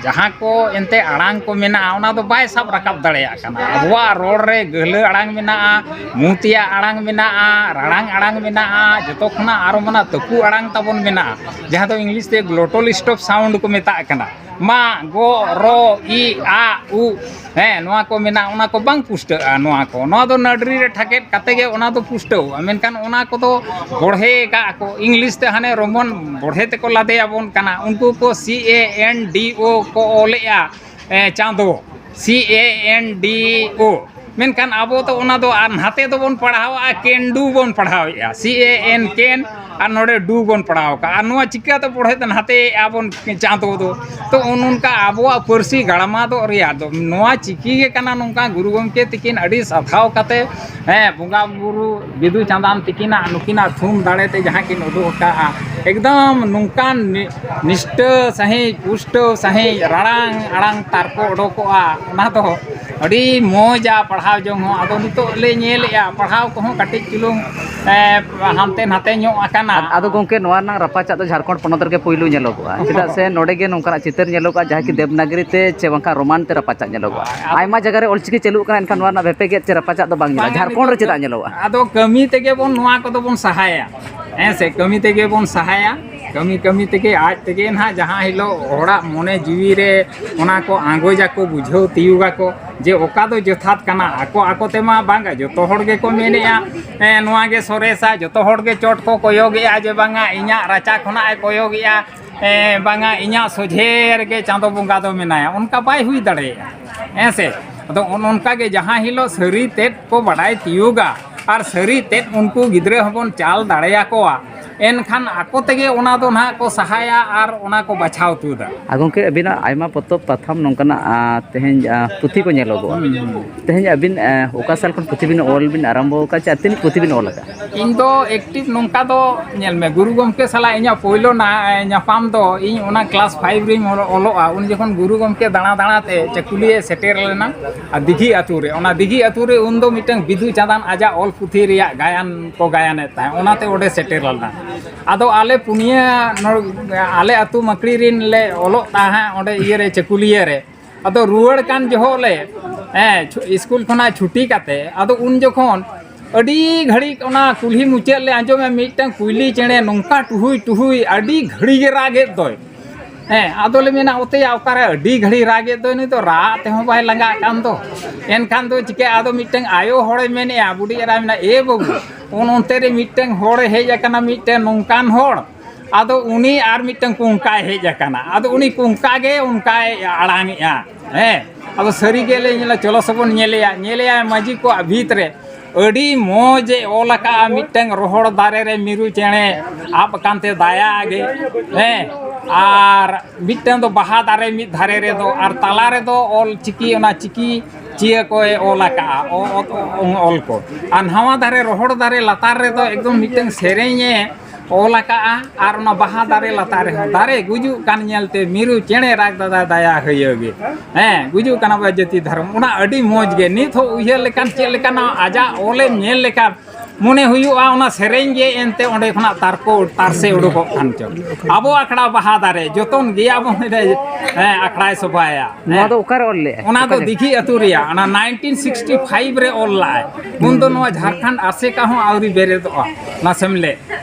ᱡᱟᱦᱟᱸ ᱠᱚ ᱮᱱᱛᱮ ᱟᱲᱟᱝ ᱠᱚ ᱢᱮᱱᱟᱜᱼᱟ, ᱚᱱᱟ ᱫᱚ ᱵᱟᱭ ᱥᱟᱵ ᱨᱟᱠᱟᱵ ᱫᱟᱲᱮᱭᱟᱜ ᱠᱟᱱᱟ᱾ ᱟᱵᱚᱣᱟᱜ ᱨᱚᱲ ᱨᱮ ᱜᱟᱹᱦᱞᱟᱹ ᱟᱲᱟᱝ ᱢᱮᱱᱟᱜᱼᱟ, ᱢᱩ ᱛᱮᱭᱟᱜ ᱟᱲᱟᱝ ᱢᱮᱱᱟᱜᱼᱟ, ᱨᱟᱲᱟᱝ ᱟᱲᱟᱝ ᱢᱮᱱᱟᱜᱼᱟ, ᱡᱚᱛᱚ ᱠᱷᱚᱱᱟᱜ ᱟᱨᱚ ᱢᱮᱱᱟᱜᱼᱟ ᱛᱟᱹᱠᱩ ᱟᱲᱟᱝ ᱛᱟᱵᱚᱱ ᱢᱮᱱᱟᱜᱼᱟ, ᱡᱟᱦᱟᱸ ᱫᱚ ᱤᱝᱞᱤᱥ ᱛᱮ glottal stop sound ᱠᱚ ᱢᱮᱛᱟᱜ ᱠᱟᱱᱟ᱾ ᱢᱟ, ᱜᱚ, ᱨᱚ, ᱤ, ᱟ, ᱩ, ᱦᱮᱸ, ᱱᱚᱣᱟ ᱠᱚ ᱢᱮᱱᱟᱜᱼᱟ, ᱚᱱᱟ ᱠᱚ ᱵᱟᱝ ᱯᱩᱥᱴᱟᱹᱜᱼᱟ᱾ ᱱᱚᱣᱟ ᱠᱚ, ᱱᱚᱣᱟ ᱫᱚ ᱱᱟᱹᱰᱨᱤ ᱨᱮ ᱴᱷᱟᱠᱮᱫ ᱠᱟᱛᱮ ᱜᱮ ᱚᱱᱟ ᱫᱚ ᱯᱩᱥᱴᱟᱹᱣᱼᱟ᱾ ᱢᱮᱱᱠᱷᱟᱱ ᱚᱱᱟ ᱠᱚᱫᱚ ᱵᱚᱲᱦᱮ ᱠᱟᱜᱼᱟ ᱠᱚ, ᱤᱝᱞᱤᱥ ᱛᱮ ᱦᱟᱱᱮ ᱨᱳᱢᱟᱱ ᱵᱚᱲᱦᱮ ᱛᱮᱠᱚ ᱞᱟᱫᱮ ᱟᱵᱚᱱ ᱠᱟᱱᱟ᱾ ᱩᱱᱠᱩ ᱠᱚ C A N D O ᱠᱚ ᱚᱞᱮᱜᱼᱟ, ᱮ, ᱪᱟᱸᱫᱚ, C A N D O᱾ ᱢᱮᱱᱠᱷᱟᱱ ᱟᱵᱚ ᱫᱚ ᱚᱱᱟ ᱫᱚ ᱟᱨ ᱱᱟᱛᱮ ᱫᱚᱵᱚᱱ ᱯᱟᱲᱦᱟᱣᱟ, ᱠᱮᱱ ᱰᱩ ᱵᱚᱱ ᱯᱟᱲᱦᱟᱣᱮᱜᱼᱟ, C A N ᱠᱮᱱ, ᱟᱨ ᱱᱚᱰᱮ ᱰᱩ ᱵᱚᱱ ᱯᱟᱲᱦᱟᱣ ᱠᱟᱜᱼᱟ᱾ ᱟᱨ ᱱᱚᱣᱟ ᱪᱤᱠᱟᱹᱛᱮ ᱵᱚᱲᱦᱮ ᱛᱮ ᱱᱟᱛᱮᱭᱮᱜᱼᱟ ᱵᱚᱱ ᱪᱟᱸᱫᱚ ᱫᱚ? ᱛᱚ ᱚᱱ-, ᱚᱱᱠᱟ ᱟᱵᱚᱣᱟᱜ ᱯᱟᱹᱨᱥᱤ ᱜᱟᱲᱢᱟᱫᱚᱜ ᱨᱮᱭᱟᱜ ᱫᱚ ᱱᱚᱣᱟ ᱪᱤᱠᱤ ᱜᱮ ᱠᱟᱱᱟ᱾ ᱱᱚᱝᱠᱟ ᱜᱩᱨᱩ ᱜᱚᱢᱠᱮ ᱛᱤᱠᱤᱱ ᱟᱹᱰᱤ ᱥᱟᱨᱦᱟᱣ ᱠᱟᱛᱮ, ᱦᱮᱸ, ᱵᱚᱸᱜᱟ ᱵᱩᱨᱩ ᱵᱤᱫᱩ ᱪᱟᱸᱫᱟᱱ ᱛᱤᱠᱤᱱᱟᱜ ᱱᱩᱠᱤᱱᱟᱜ ᱛᱷᱩᱢ ᱫᱟᱲᱮ ᱛᱮ ᱡᱟᱦᱟᱸ ᱠᱤᱱ ᱩᱫᱩᱜ ᱟᱠᱟᱫᱼᱟ, ᱮᱠᱫᱚᱢ ᱱᱚᱝᱠᱟᱱ ᱱᱤ-, ᱱᱤᱥᱴᱟᱹ ᱥᱟᱺᱦᱤᱡ, ᱯᱩᱥᱴᱟᱹᱣ ᱥᱟᱺᱦᱤᱡ ᱨᱟᱲᱟᱝ ᱟᱲᱟᱝ ᱛᱟᱨᱠᱚ ᱚᱰᱚᱠᱚᱜᱼᱟ, ᱚᱱᱟ ᱫᱚ ᱟᱹᱰᱤ ᱢᱚᱡᱟ ᱯᱟᱲᱦᱟᱣ ᱡᱚᱝ ᱦᱚᱸ᱾ ᱟᱫᱚ ᱱᱤᱛᱚᱜ ᱞᱮ ᱧᱮᱞᱮᱜᱼᱟ, ᱯᱟᱲᱦᱟᱣ ᱠᱚᱦᱚᱸ ᱠᱟᱹᱴᱤᱡ ᱪᱩᱞᱩᱝ, ᱮ, ᱦᱟᱱᱛᱮ ᱱᱟᱛᱮ ᱧᱚᱜ ᱟᱠᱟᱱᱟ᱾ ᱟᱫ-, ᱟᱫᱚ ᱜᱚᱢᱠᱮ, ᱱᱚᱣᱟ ᱨᱮᱱᱟᱜ ᱨᱟᱯᱟᱪᱟᱜ ᱫᱚ ᱡᱷᱟᱲᱠᱷᱚᱸᱰ ᱯᱚᱱᱚᱛ ᱨᱮᱜᱮ ᱯᱩᱭᱞᱩ ᱧᱮᱞᱚᱜᱚᱜᱼᱟ, ᱪᱮᱫᱟᱜ ᱥᱮ ᱱᱚᱰᱮ ᱜᱮ ᱱᱚᱝᱠᱟᱱᱟᱜ ᱪᱤᱛᱟᱹᱨ ᱧᱮᱞᱚᱜᱚᱜᱼᱟ, ᱡᱟᱦᱟᱸ ᱠᱤ ᱫᱮᱵᱽᱱᱟᱜᱽᱨᱤ ᱛᱮ ᱪᱮ ᱵᱟᱝᱠᱷᱟᱱ ᱨᱳᱢᱟᱱ ᱛᱮ ᱨᱟᱯᱟᱪᱟᱜ ᱧᱮᱞᱚᱜᱚᱜᱼᱟ᱾ ᱟᱭᱢᱟ ᱡᱟᱭᱜᱟ ᱨᱮ ᱚᱞᱪᱤᱠᱤ ᱪᱟᱹᱞᱩᱜ ᱠᱟᱱᱟ, ᱮᱱᱠᱷᱟᱱ ᱱᱚᱣᱟ ᱨᱮᱱᱟᱜ ᱵᱷᱮᱯᱮᱜᱮᱫ ᱪᱮ ᱨᱟᱯᱟᱪᱟᱜ ᱫᱚ ᱵᱟᱝ ᱧᱮᱞᱚᱜᱼᱟ᱾ ᱵᱟᱝᱟ, ᱡᱷᱟᱲᱠᱷᱚᱸᱰ ᱨᱮ ᱱᱤᱛᱚᱜ ᱪᱮᱫᱟᱜ ᱧᱮᱞᱚᱜᱼᱟ? ᱟᱫᱚ ᱠᱟᱹᱢᱤ ᱛᱮᱜᱮ ᱵᱚᱱ ᱱᱚᱣᱟ ᱠᱚᱫᱚ ᱵᱚᱱ ᱥᱟᱦᱟᱭᱟ, ᱦᱮᱸ ᱥᱮ? ᱠᱟᱹᱢᱤ ᱛᱮᱜᱮ ᱵᱚᱱ ᱥᱟᱦᱟᱭᱟ᱾ ᱠᱟᱹᱢᱤ ᱠᱟᱹᱢᱤ ᱛᱮᱜᱮ ᱟᱡ ᱛᱮᱜᱮ ᱱᱟᱦᱟᱜ ᱡᱟᱦᱟᱸ ᱦᱤᱞᱳᱜ ᱦᱚᱲᱟᱜ ᱢᱚᱱᱮ ᱡᱤᱣᱤ ᱨᱮ ᱚᱱᱟ ᱠᱚ ᱟᱸᱜᱚᱡᱟᱠᱚ, ᱵᱩᱡᱷᱟᱹᱣ ᱛᱤᱭᱳᱜᱟᱠᱚ ᱡᱮ ᱚᱠᱟ ᱫᱚ ᱡᱚᱛᱷᱟᱛ ᱠᱟᱱᱟ᱾ ᱟᱠᱚ ᱟᱠᱚ ᱛᱮᱢᱟ ᱵᱟᱝᱟ, ᱡᱚᱛᱚ ᱦᱚᱲ ᱜᱮᱠᱚ ᱢᱮᱱᱮᱜᱼᱟ, ᱦᱮᱸ, ᱱᱚᱣᱟ ᱜᱮ ᱥᱚᱨᱮᱥᱟ᱾ ᱡᱚᱛᱚ ᱦᱚᱲ ᱜᱮ ᱪᱚᱴ ᱠᱚ ᱠᱚᱭᱚᱜᱮᱜᱼᱟ ᱡᱮ ᱵᱟᱝᱟ, ᱤᱧᱟᱹᱜ ᱨᱟᱪᱟ ᱠᱷᱚᱱᱟᱜ ᱮ ᱠᱚᱭᱚᱜᱮᱜᱼᱟ, ᱦᱮᱸ, ᱵᱟᱝᱟ, ᱤᱧᱟᱹᱜ ᱥᱚᱡᱷᱮ ᱨᱮᱜᱮ ᱪᱟᱸᱫᱚ ᱵᱚᱸᱜᱟ ᱫᱚ ᱢᱮᱱᱟᱭᱟ, ᱚᱱᱠᱟ ᱵᱟᱭ ᱦᱩᱭ ᱫᱟᱲᱮᱭᱟᱜᱼᱟ, ᱦᱮᱸ ᱥᱮ? ᱟᱫᱚ ᱚᱱ-, ᱚᱱᱠᱟ ᱜᱮ ᱡᱟᱦᱟᱸ ᱦᱤᱞᱳᱜ ᱥᱟᱹᱨᱤ ᱛᱮᱫ ᱠᱚ ᱵᱟᱰᱟᱭ ᱛᱤᱭᱳᱜᱟ ᱟᱨ ᱥᱟᱹᱨᱤ ᱛᱮᱫ ᱩᱱᱠᱩ ᱜᱤᱫᱽᱨᱟᱹ ᱦᱚᱸᱵᱚᱱ ᱪᱟᱞ ᱫᱟᱲᱮᱭᱟᱠᱚᱣᱟ, ᱮᱱᱠᱷᱟᱱ ᱟᱠᱚ ᱛᱮᱜᱮ ᱚᱱᱟ ᱫᱚ ᱱᱟᱦᱟᱜ ᱠᱚ ᱥᱟᱦᱟᱭᱟ ᱟᱨ ᱚᱱᱟ ᱠᱚ ᱵᱟᱪᱷᱟᱣ ᱛᱩᱫᱟ᱾ ᱟᱨ ᱜᱚᱢᱠᱮ, ᱟᱹᱵᱤᱱᱟᱜ ᱟᱭᱢᱟ ᱯᱚᱛᱚᱵ ᱯᱟᱛᱷᱟᱢ ᱱᱚᱝᱠᱟᱱᱟᱜ, ᱟ, ᱛᱮᱦᱮᱧ, ᱟ, ᱯᱩᱛᱷᱤ ᱠᱚ ᱧᱮᱞᱚᱜᱚᱜᱼᱟ᱾ ᱦᱩᱸ, ᱦᱩᱸ᱾ ᱛᱮᱦᱮᱧ ᱟᱹᱵᱤᱱ, ᱟ, ᱚᱠᱟ ᱥᱟᱞ ᱠᱷᱚᱱ ᱯᱩᱛᱷᱤ ᱵᱤᱱ ᱚᱞ ᱵᱤᱱ ᱟᱨᱟᱢᱵᱚ ᱟᱠᱟᱫ ᱪᱮ ᱟᱨ ᱛᱤᱱᱟᱹᱜ ᱯᱩᱛᱷᱤ ᱵᱤᱱ ᱚᱞ ᱟᱠᱟᱫᱼᱟ? ᱤᱧ ᱫᱚ active ᱱᱚᱝᱠᱟ ᱫᱚ, ᱧᱮᱞ ᱢᱮ, ᱜᱩᱨᱩ ᱜᱚᱢᱠᱮ ᱥᱟᱞᱟᱜ ᱤᱧᱟᱹᱜ ᱯᱳᱭᱞᱳ ᱱᱟ-, ᱧᱟᱯᱟᱢ ᱫᱚ ᱤᱧ ᱚᱱᱟ class five ᱨᱤᱧ ᱚᱞ-, ᱚᱞᱚᱜᱼᱟ, ᱩᱱ ᱡᱚᱠᱷᱚᱱ ᱜᱩᱨᱩ ᱜᱚᱢᱠᱮ ᱫᱟᱬᱟ ᱫᱟᱬᱟ ᱛᱮ ᱪᱟᱹᱠᱩᱞᱤᱭᱟᱹ ᱥᱮᱴᱮᱨ ᱞᱮᱱᱟ᱾ ᱟᱨ ᱫᱤᱜᱷᱤ ᱟᱹᱛᱩ ᱨᱮ, ᱚᱱᱟ ᱫᱤᱜᱷᱤ ᱟᱹᱛᱩ ᱨᱮ ᱩᱱ ᱫᱚ ᱢᱤᱫᱴᱟᱝ ᱵᱤᱫᱩ ᱪᱟᱸᱫᱟᱱ ᱟᱡᱟᱜ ᱚᱞ ᱯᱩᱛᱷᱤ ᱨᱮᱭᱟᱜ ᱜᱟᱭᱟᱱ ᱠᱚ ᱜᱟᱭᱟᱱᱮᱫ ᱛᱟᱦᱮᱸᱫ, ᱚᱱᱟᱛᱮ ᱚᱸᱰᱮ ᱥᱮᱴᱮᱨ ᱞᱮᱱᱟ᱾ ᱟᱫᱚ ᱟᱞᱮ ᱯᱩᱱᱭᱟᱹ ᱱᱚ-, ᱟᱞᱮ ᱟᱹᱛᱩ ᱢᱟᱹᱠᱲᱤ ᱨᱤᱱ ᱞᱮ ᱚᱞᱚᱜ ᱛᱟᱦᱮᱸᱫ ᱚᱸᱰᱮ ᱤᱭᱟᱹ ᱨᱮ, ᱪᱟᱹᱠᱩᱞᱤᱭᱟᱹ ᱨᱮ᱾ ᱟᱫᱚ ᱨᱩᱣᱟᱹᱲ ᱠᱟᱱ ᱡᱚᱦᱚᱜ ᱞᱮ, ᱦᱮᱸ, ᱪᱷᱩ-, ᱥᱠᱩᱞ ᱠᱷᱚᱱᱟᱜ ᱪᱷᱩᱴᱤ ᱠᱟᱛᱮ, ᱟᱫᱚ ᱩᱱ ᱡᱚᱠᱷᱚᱱ ᱟᱹᱰᱤ ᱜᱷᱟᱹᱲᱤᱡ ᱚᱱᱟ ᱠᱩᱞᱦᱤ ᱢᱩᱪᱟᱹᱫ ᱞᱮ ᱟᱸᱡᱚᱢᱮ ᱢᱤᱫᱴᱟᱝ ᱠᱩᱭᱞᱤ ᱪᱮᱬᱮ ᱱᱚᱝᱠᱟ ᱴᱩᱦᱩᱭ ᱴᱩᱦᱩᱭ ᱟᱹᱰᱤ ᱜᱷᱟᱹᱲᱤ ᱜᱮ ᱨᱟᱜᱮᱫ ᱫᱚᱭ᱾ ᱦᱮᱸ, ᱟᱫᱚᱞᱮ ᱢᱮᱱᱟ, "ᱚᱛᱮᱭᱟ, ᱚᱠᱟᱨᱮ ᱟᱹᱰᱤ ᱜᱷᱟᱹᱲᱤ ᱨᱟᱜᱮᱫ ᱫᱚᱭ ᱱᱩᱭ ᱫᱚ, ᱨᱟᱜ ᱛᱮᱦᱚᱸ ᱵᱟᱭ ᱞᱟᱸᱜᱟᱜ ᱠᱟᱱ ᱫᱚ?" ᱮᱱᱠᱷᱟᱱ ᱫᱚ ᱪᱤᱠᱟᱹ, ᱟᱫᱚ ᱢᱤᱫᱴᱟᱝ ᱟᱭᱳ ᱦᱚᱲᱮ ᱢᱮᱱᱮᱫᱼᱟ, ᱵᱩᱰᱷᱤ ᱮᱨᱟᱭ ᱢᱮᱱᱟ, "ᱮ ᱵᱟᱹᱵᱩ, ᱚᱱ ᱚᱱᱛᱮ ᱨᱮ ᱢᱤᱫᱴᱟᱝ ᱦᱚᱲᱮ ᱦᱮᱡ ᱟᱠᱟᱱᱟ, ᱢᱤᱫᱴᱟᱝ ᱱᱚᱝᱠᱟᱱ ᱦᱚᱲ, ᱟᱫᱚ ᱩᱱᱤ ᱟᱨ ᱢᱤᱫᱴᱟᱝ ᱠᱚᱝᱠᱟᱭ ᱦᱮᱡ ᱟᱠᱟᱱᱟ, ᱟᱫᱚ ᱩᱱᱤ ᱠᱚᱝᱠᱟ ᱜᱮ ᱚᱱᱠᱟᱭ ᱟᱲᱟᱝᱮᱜᱼᱟ᱾" ᱦᱮᱸ, ᱟᱫᱚ ᱥᱟᱹᱨᱤ ᱜᱮᱞᱮ ᱧᱮᱞᱟ, ᱪᱚᱞᱚ ᱥᱮᱵᱚᱱ ᱧᱮᱞᱮᱭᱟ, ᱧᱮᱞᱮᱭᱟᱭ ᱢᱟᱹᱡᱷᱤ ᱠᱚᱣᱟᱜ ᱵᱷᱤᱛ ᱨᱮ ᱟᱹᱰᱤ ᱢᱚᱡᱽ ᱮ ᱚᱞ ᱟᱠᱟᱫᱼᱟ, ᱢᱤᱫᱴᱟᱝ ᱨᱚᱦᱚᱲ ᱫᱟᱨᱮ ᱨᱮ ᱢᱤᱨᱩ ᱪᱮᱬᱮ ᱟᱵ ᱟᱠᱟᱱᱛᱮ ᱫᱟᱭᱟ ᱜᱮ, ᱦᱮᱸ, ᱟᱨ ᱢᱤᱫᱴᱟᱝ ᱫᱚ ᱵᱟᱦᱟ ᱫᱟᱨᱮ ᱢᱤᱫ ᱫᱷᱟᱨᱮ ᱨᱮᱫᱚ, ᱟᱨ ᱛᱟᱞᱟ ᱨᱮᱫᱚ ᱚᱞ ᱪᱤᱠᱤ, ᱚᱱᱟ ᱪᱤᱠᱤ ᱪᱤᱭᱟᱹ ᱠᱚᱭ ᱚᱞ ᱟᱠᱟᱫᱼᱟ, ᱚ-, ᱚ-, ᱚ-, ᱚᱞ ᱠᱚ᱾ ᱟᱨ ᱱᱟᱣᱟ ᱫᱷᱟᱨᱮ, ᱨᱚᱦᱚᱲ ᱫᱟᱨᱮ ᱞᱟᱛᱟᱨ ᱨᱮᱫᱚ ᱮᱠᱫᱚᱢ ᱢᱤᱫᱴᱟᱝ ᱥᱮᱨᱮᱧ ᱮ ᱚᱞ ᱟᱠᱟᱫᱼᱟ, ᱟᱨ ᱚᱱᱟ ᱵᱟᱦᱟ ᱫᱟᱨᱮ ᱞᱟᱛᱟᱨ ᱨᱮᱦᱚᱸ, "ᱫᱟᱨᱮ ᱜᱩᱡᱩᱜ ᱠᱟᱱ ᱧᱮᱞᱛᱮ ᱢᱤᱨᱩ ᱪᱮᱬᱮ ᱨᱟᱜᱽ ᱫᱟᱫᱟ ᱫᱟᱭᱟ ᱦᱟᱹᱭᱟᱹ ᱜᱮ", ᱦᱮᱸ, ᱜᱩᱡᱩᱜ ᱠᱟᱱᱟ ᱵᱚ ᱡᱟᱹᱛᱤ ᱫᱷᱚᱨᱚᱢ᱾ ᱚᱱᱟ ᱟᱹᱰᱤ ᱢᱚᱡᱽ ᱜᱮ, ᱱᱤᱛ ᱦᱚᱸ ᱩᱭᱦᱟᱹᱨ ᱞᱮᱠᱷᱟᱱ ᱪᱮᱫ ᱞᱮᱠᱟᱱᱟᱜ ᱟᱡᱟᱜ ᱚᱞᱮᱢ ᱧᱮᱞ ᱞᱮᱠᱷᱟᱱ ᱢᱚᱱᱮ ᱦᱩᱭᱩᱜᱼᱟ, ᱚᱱᱟ ᱥᱮᱨᱮᱧ ᱜᱮ ᱮᱱᱛᱮ ᱚᱸᱰᱮ ᱠᱷᱚᱱᱟᱜ ᱛᱟᱨᱠᱚ, ᱛᱟᱨᱥᱮ ᱩᱰᱩᱠᱚᱜ ᱠᱟᱱ ᱪᱚᱝ᱾ ᱟᱵᱚ ᱟᱠᱷᱲᱟ ᱵᱟᱦᱟ ᱫᱟᱨᱮ ᱡᱚᱛᱚᱱ ᱜᱮᱭᱟ ᱵᱚᱱ, ᱦᱮᱸ, ᱟᱠᱷᱲᱟᱭ ᱥᱚᱵᱷᱟᱭᱟ᱾ ᱱᱚᱣᱟ ᱦᱮᱸ᱾ ᱫᱚ ᱚᱠᱟᱨᱮ ᱚᱞ ᱞᱮᱫᱼᱟ? ᱚᱱᱟ ᱚᱠᱟ ᱫᱚ ᱡᱟᱭᱜᱟ? ᱫᱤᱜᱷᱤ ᱟᱹᱛᱩ ᱨᱮᱭᱟᱜ, ᱚᱱᱟ nineteen sixty five ᱨᱮ ᱚᱞ ᱞᱟᱜᱼᱟᱭ᱾ ᱩᱱ ᱫᱚ ᱱᱚᱣᱟ ᱡᱷᱟᱲᱠᱷᱚᱸᱰ ᱟᱥᱮᱠᱟ ᱦᱚᱸ ᱟᱹᱣᱨᱤ ᱵᱮᱨᱮᱫᱚᱜᱼᱟ, ᱚᱱᱟ ᱥᱮᱢᱞᱮᱫ᱾